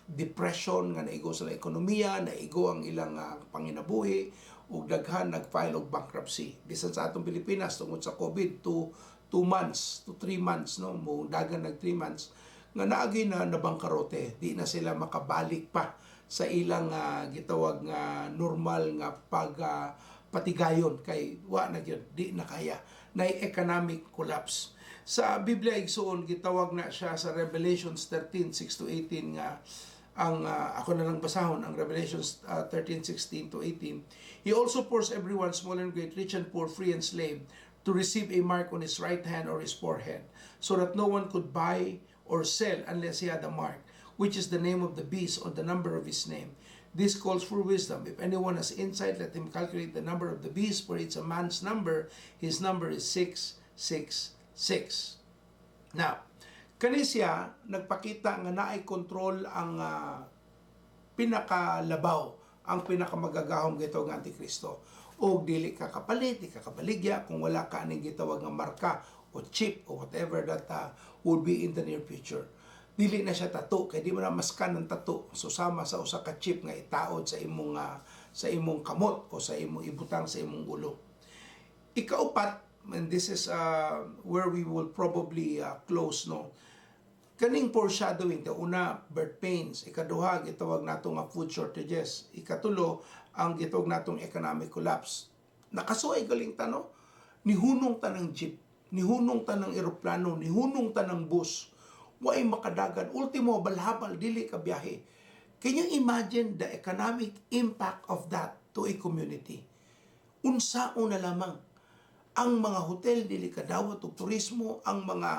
depression nga naigo sa ekonomiya, naigo ang ilang panginabuhi ug daghan nag-file og bankruptcy. Bisan sa atong Pilipinas, tungod sa COVID, 2 months to 3 months, no, mo dagan nag 3 months nga naagi na nabangkarote, di na sila makabalik pa sa ilang gitawag nga normal nga pag patigayon kay wa na gyud, di na kaya na economic collapse. Sa Biblia, igsuon, gitawag na siya sa Revelations 13:6 to 18 nga ang ako na lang basahon ang Revelations 13:16 to 18. "He also forced everyone, small and great, rich and poor, free and slave, to receive a mark on his right hand or his forehead, so that no one could buy or sell unless he had a mark, which is the name of the beast or the number of his name. This calls for wisdom. If anyone has insight, let him calculate the number of the beast, for it's a man's number. His number is 666." Now, kani siya nagpakita nga naay kontrol ang pinakalabaw, ang pinakamagagahom gitawag nga Antikristo. O dili ka kapalit, di ka kabaligya kung wala ka aning gitawag nga marka o chip o whatever that would be in the near future. Dili na siya tattoo kay di mo na maskan ng tattoo. So sama sa usa ka chip nga itaod sa imong kamot o sa imong ibutang sa imong ulo. Ikaupat, and this is where we will probably close, no, kaning foreshadowing: the una, birth pains; ikaduha, gitawag nato nga food shortages; ikatulo, ang gitawag natong economic collapse. Nakasuay galing ta, no, nihunong ta ng jeep, nihunong ta ng eroplano, nihunong ta ng bus, way makadagan, ultimo balhabal dili ka biyahe. Can you imagine the economic impact of that to a community? Unsaon na lamang ang mga hotel, dili kadawat og turismo, ang mga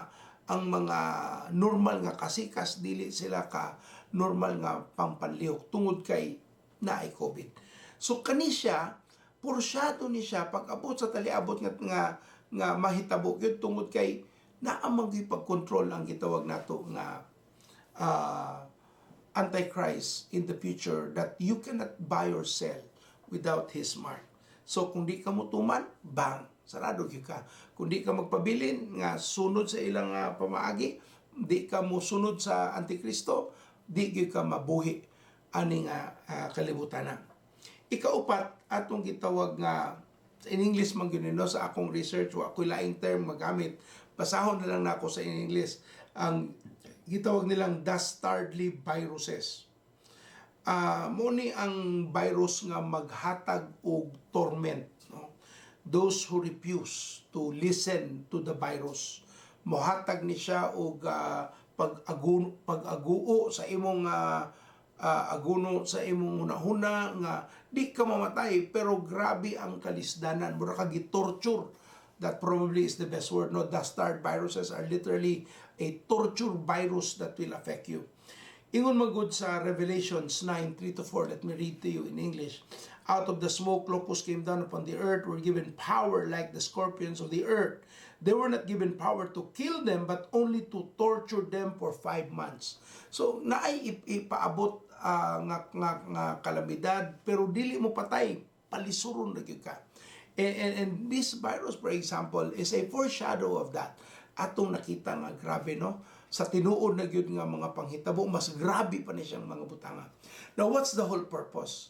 normal nga kasikas, dili sila ka normal nga pampanlihok tungod kay naay COVID. So kani siya, foreshadow ni siya pag abot sa taliabot nga mahitabo gyud tungod kay naa man gyud pagkontrol ang gitawag nato nga Antichrist in the future, that you cannot buy or sell without his mark. So kung di ka motuman, bang, sarado gyud ka. Kung di ka magpabilin nga sunod sa ilang pamaagi, di ka mo sunod sa Antikristo, di gyud ka mabuhi ani nga kalibutan na. Ikaupat, atong gitawag nga in English man gyud ni, no, sa akong research wa ko'y laing term magamit. Basahon na lang nako sa in English ang gitawag nilang dastardly viruses. Mo ni ang virus nga maghatag og torment, no, those who refuse to listen to the virus, mohatag ni siya og pag-aguo sa imong aguno sa imong hunahuna nga di ka mamatay, pero grabe ang kalisdanan, mura ka gitorture. That probably is the best word, no? Dastard viruses are literally a torture virus that will affect you. Ingon magud sa Revelations 9:3-4. Let me read to you in English. "Out of the smoke, locusts came down upon the earth, were given power like the scorpions of the earth. They were not given power to kill them, but only to torture them for 5 months." So, naay ipaabot nga kalamidad, pero dili mo patay, palisuron na gyud ka. And this virus, for example, is a foreshadow of that. Atong nakita nga grabe, no? Sa tinuod na gyud nga mga panghitabo, mas grabe pa ni siyang mga butanga. Now, what's the whole purpose?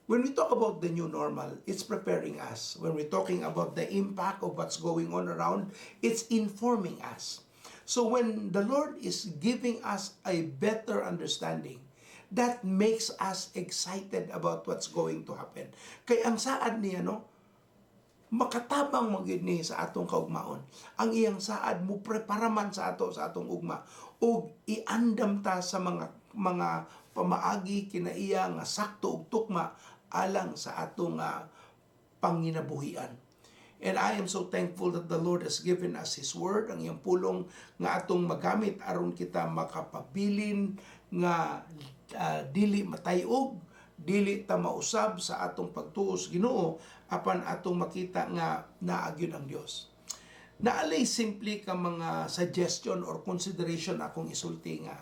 When we talk about the new normal, it's preparing us. When we're talking about the impact of what's going on around, it's informing us. So when the Lord is giving us a better understanding, that makes us excited about what's going to happen. Kay ang saad niya, no, makatabang magyud ni sa atong kaugmaon. Ang iyang saad mo prepara man sa ato sa atong ugma ug iandam ta sa mga pamaagi kinaiya nga sakto ug tukma alang sa atong panginabuhian. And I am so thankful that the Lord has given us His Word, ang iyang pulong nga atong magamit aron kita makapabilin nga dili matayog, dili ta mausab sa atong pagtuo sa Ginoo, apan atong makita nga naa gyud ang Dios. Naa lay simple ka mga suggestion or consideration akong isulti nga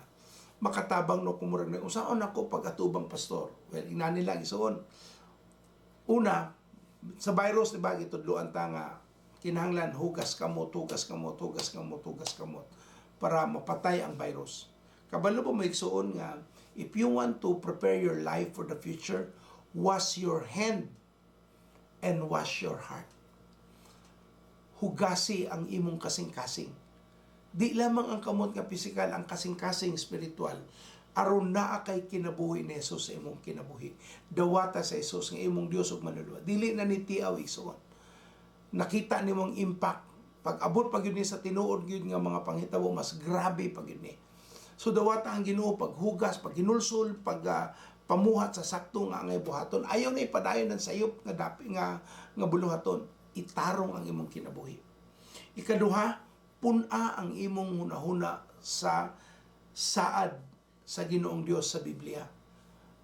makatabang, no, kung murag na unsaon ako pag-atubang, pastor. Well, inani lang, isuon. Una, sa virus, di ba, gitudloan ta nga kinahanglan hugas kamot, hugas kamot, hugas kamot, hugas kamot para mapatay ang virus. Kabalo ba mo, igsuon, nga if you want to prepare your life for the future, wash your hand and wash your heart. Hugasi ang imong kasing-kasing. Di lamang ang kamot nga pisikal, ang kasing-kasing spiritual. Aron naa kay kinabuhi ni Jesus sa imong kinabuhi. Dawata sa Jesus nga imong Dios ug Manluluwas. Dili na ni tiaw, igsuon. Nakita nimo ang impact. Pag abot pag yun ni sa tinuod gyud nga mga panghitabo, mas grabe pag yun ni. So dawata ang Ginoo, paghugas, pag hinulsol, pag pamuhat sa sakto nga angay buhaton. Ayaw na ipadayon ng sayop nga dapi nga buluhaton. Itarong ang imong kinabuhi. Ikaduha, pun-a ang imong hunahuna sa saad sa Ginoong Dios sa Biblia.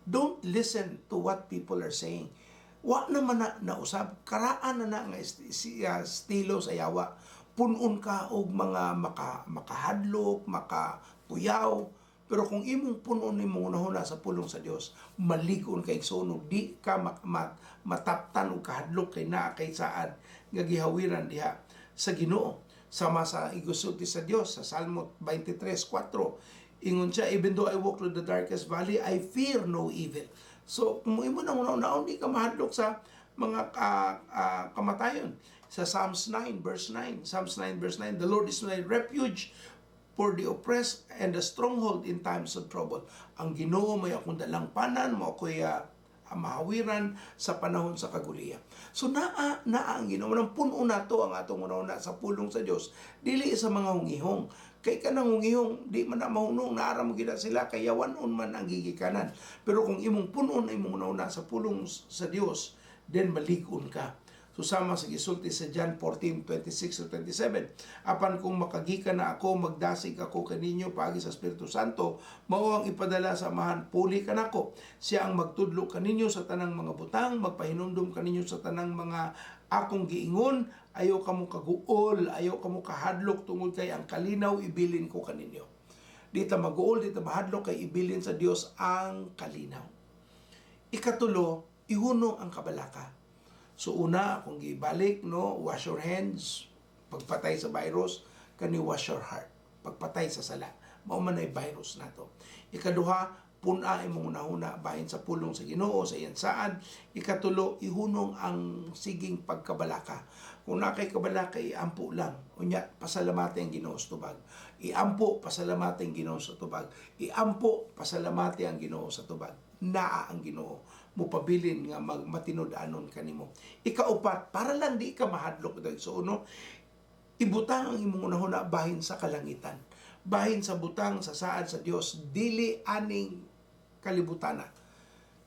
Don't listen to what people are saying. Wa naman na nausab, karaan na na nga estilo sa yawa. Punon ka og mga makahadlok, makakuyaw, pero kung imong punon imong hunahuna sa pulong sa Dios, malig-on kay igsoon, ug di ka mataptan og kahadlok kay naa kay saad nga gihawiran diha sa Ginoo. Sama sa igusulti sa Dios sa Salmo 23:4. Ingon siya, "Even though I walk through the darkest valley, I fear no evil." So, kung imo nang una-unaon, di ka mahadlok sa mga kamatayon. Sa Psalms 9 verse 9, Psalms 9 verse 9, "The Lord is my refuge for the oppressed and the stronghold in times of trouble." Ang Ginoo may akong dalangpanan, mao ako'y mahawiran sa panahon sa kaguliya. So naa naa ang Ginoo nang puno nato ang atong una sa pulong sa Dios, dili sa mga hungihong. Kay kanang hungihong di man na mahunong, naara mo gid sila kay yawanon man ang gigikanan. Pero kung imong punon imong una sa pulong sa Dios, then malig-on ka. So sama sa gisulti sa John 14:26 to 27, "Apan kung makagikan na ako, magdasig ako kaninyo paagi sa Espiritu Santo, mao ang ipadala sa Amahan puli kanako. Siya ang magtudlo kaninyo sa tanang mga butang, magpahinumdum kaninyo sa tanang mga akong giingon. Ayaw kamo kaguol, ayaw kamo kahadlok tungod kay ang kalinaw ibilin ko kaninyo." Di ta maguol, di ta mahadlok kay ibilin sa Dios ang kalinaw. Ikatulo, ihunong ang kabalaka. So una, kung gibalik, no, wash your hands, pagpatay sa virus, kani wash your heart, pagpatay sa sala. Mao man ay virus nato. Ikaduha, pun-a imong hunahuna bahin sa pulong sa Ginoo sa iyang saad. Ikatulo, ihunong ang siging pagkabalaka. Kung naa kay kabalaka, iampo lang. Unya, pasalamati ang Ginoo sa tubag. Iampo, pasalamati ang Ginoo sa tubag. Iampo, pasalamati ang Ginoo sa tubag. Naa ang Ginoo mupabilin nga magmatinud-anon kanimo. Ikaupat, para lang di ka mahadlok ito. So, no, ibutang ang imong hunahuna bahin sa kalangitan. Bahin sa butang sa saad sa Dios, dili aning kalibutana,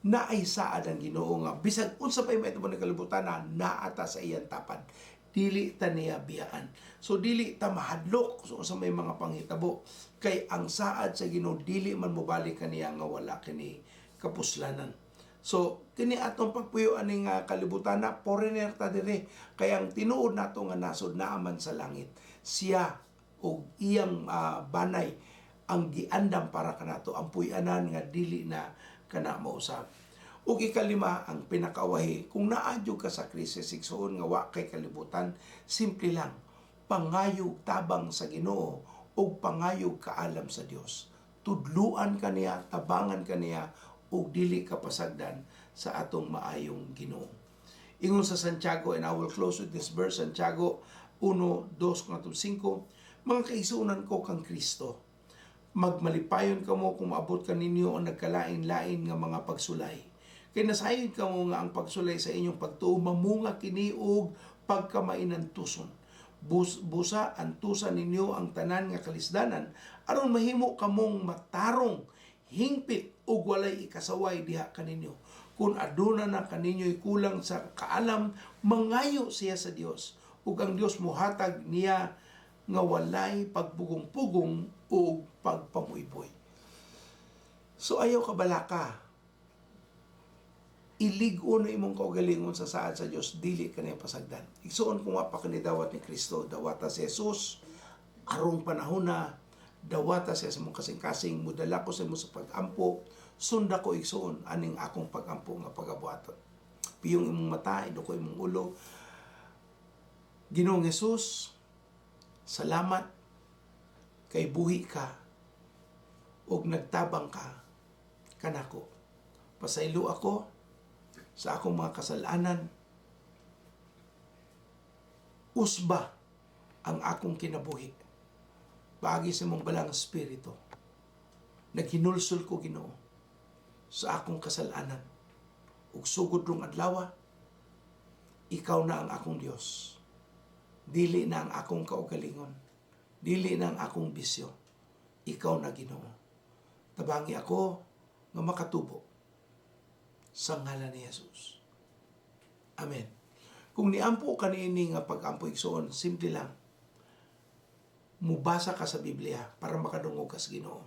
naay saad ang Ginoo nga bisag unsa pay mahitabo ni kalibutana, naa ta sa iyang tapad, dili ta niya biyaan. So dili ta mahadlok so sa may mga panghitabo kay ang saad sa Ginoo dili man mobalik kaniya nga wala kini kapuslanan. So kini atong pagpuyo ani nga kalibutana, foreigner ta dire, kay ang tinuod nato nga nasod naa man sa langit. Siya og iyang banay ang giandam para kanato, ang puy-anan nga dili na kana mausab. Ug ikalima, ang pinakawahi, kung naa jud ka sa krisis, igsuon, nga wa kay kalibutan, simple lang, pangayog tabang sa Ginoo ug pangayog kaalam sa Dios. Tudluan ka niya, tabangan ka niya ug dili ka pasagdan sa atong maayong Ginoo. Ingon sa Santiago, and I will close with this verse, Santiago 1, 2, 5, "Mga kaigsuonan ko kang Kristo, magmalipayon kamo kung maabot kaninyo ang nagkalain-lain nga mga pagsulay. Kay nasayod kamo nga ang pagsulay sa inyong pagtuo mamunga kini og pagkamainantuson. Busa antusan ninyo ang tanan nga kalisdanan aron mahimo kamong matarong, hingpit ug walay ikasaway diha kaninyo. Kung aduna na kaninyo'y kulang sa kaalam, mangayo siya sa Dios ug ang Dios muhatag niya nga walay pagpugong-pugong ug pagpamuyboy." So ayaw ka balaka. Ilig-on na imong kaugalingon sa saad sa Dios, dili ka niya pasagdan. Igsuon, kung wa pa kanidawat ni Kristo, dawata si Jesus arong panahon na, dawata siya sa imong kasing-kasing, mudala ko sa imo sa pag-ampo, sunda ko, igsuon, aning akong pag-ampo nga pagabuhaton. Piyong imong mata, iduko imong ulo. Ginoong Jesus, salamat kay buhi ka ug nagtabang ka kanako. Pasaylo ako sa akong mga kasalanan. Usba ang akong kinabuhi paagi sa imong Balaang Espiritu. Naghinulsol ko, Ginoo, sa akong kasalanan. Ug sugod rong adlaw, ikaw na ang akong Dios. Dili na ang akong kaugalingon. Dili na ang akong bisyo. Ikaw na, Ginoo. Tabangi ako nga makatubo sa ngalan ni Jesus. Amen. Kung niampo ka niini nga pag-ampo, igsoon, simple lang. Mubasa ka sa Biblia para makadungog ka sa Ginoo.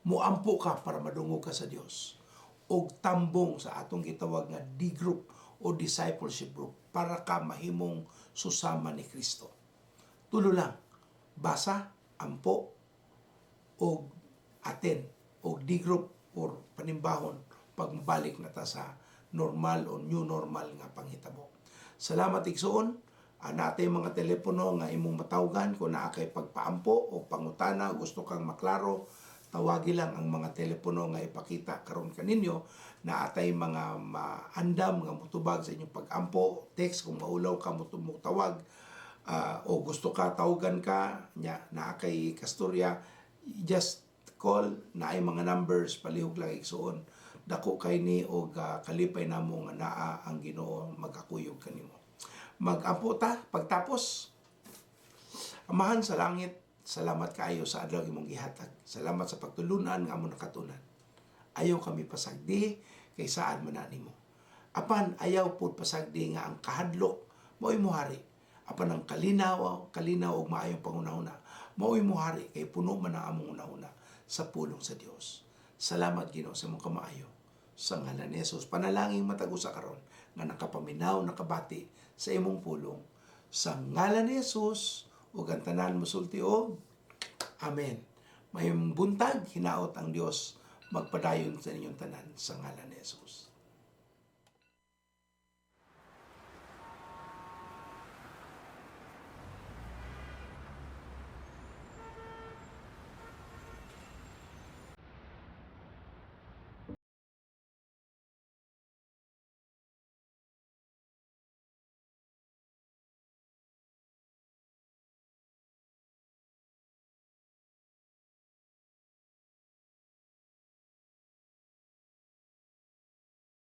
Muampo ka para madungog ka sa Dios. Og tambong sa atong gitawag nga D group o discipleship group para ka mahimong susama ni Kristo. Tulo lang. Basa, ampo, og attend og D group or panimbahon pagbalik na ta sa normal o new normal nga panghitabo. Salamat, igsuon. Naa tay mga telepono nga imong matawgan kung naa kay pagpaampo o pangutana, gusto kang maklaro, tawagi lang ang mga telepono nga ipakita karon kaninyo. Naa tay mga maandam nga mutubag sa inyong pag-ampo, text kung maulaw ka mutawag o gusto ka tawagan ka nya naa kay kasturya, just call, naay mga numbers, palihog lang, igsuon. Dako kay ni og kalipay namo nga naa ang Ginoo magakuyog kanimo. Mag-ampo ta pagtapos. Amahan sa langit, salamat kaayo sa adlaw imong gihatag. Salamat sa pagtulunan nga among nakatunan. Ayaw kami pasagdi kay saad man na nimo. Apan ayaw pud pasagdi nga ang kahadlok mao'y mohari. Apan ang kalinaw, kalinaw ug maayong panghunahuna mao'y mohari kay puno man ang among hunahuna sa pulong sa Dios. Salamat, Ginoo, sa imong kamaayo. Sa ngalan ni Jesus, panalangin matag usa karon nga nakapaminaw, nakabati sa imong pulong. Sa ngalan ni Jesus, ug ang tanan mosulti og Amen. Maayong buntag, hinaot ang Dios magpadayon sa inyong tanan sa ngalan ni Jesus.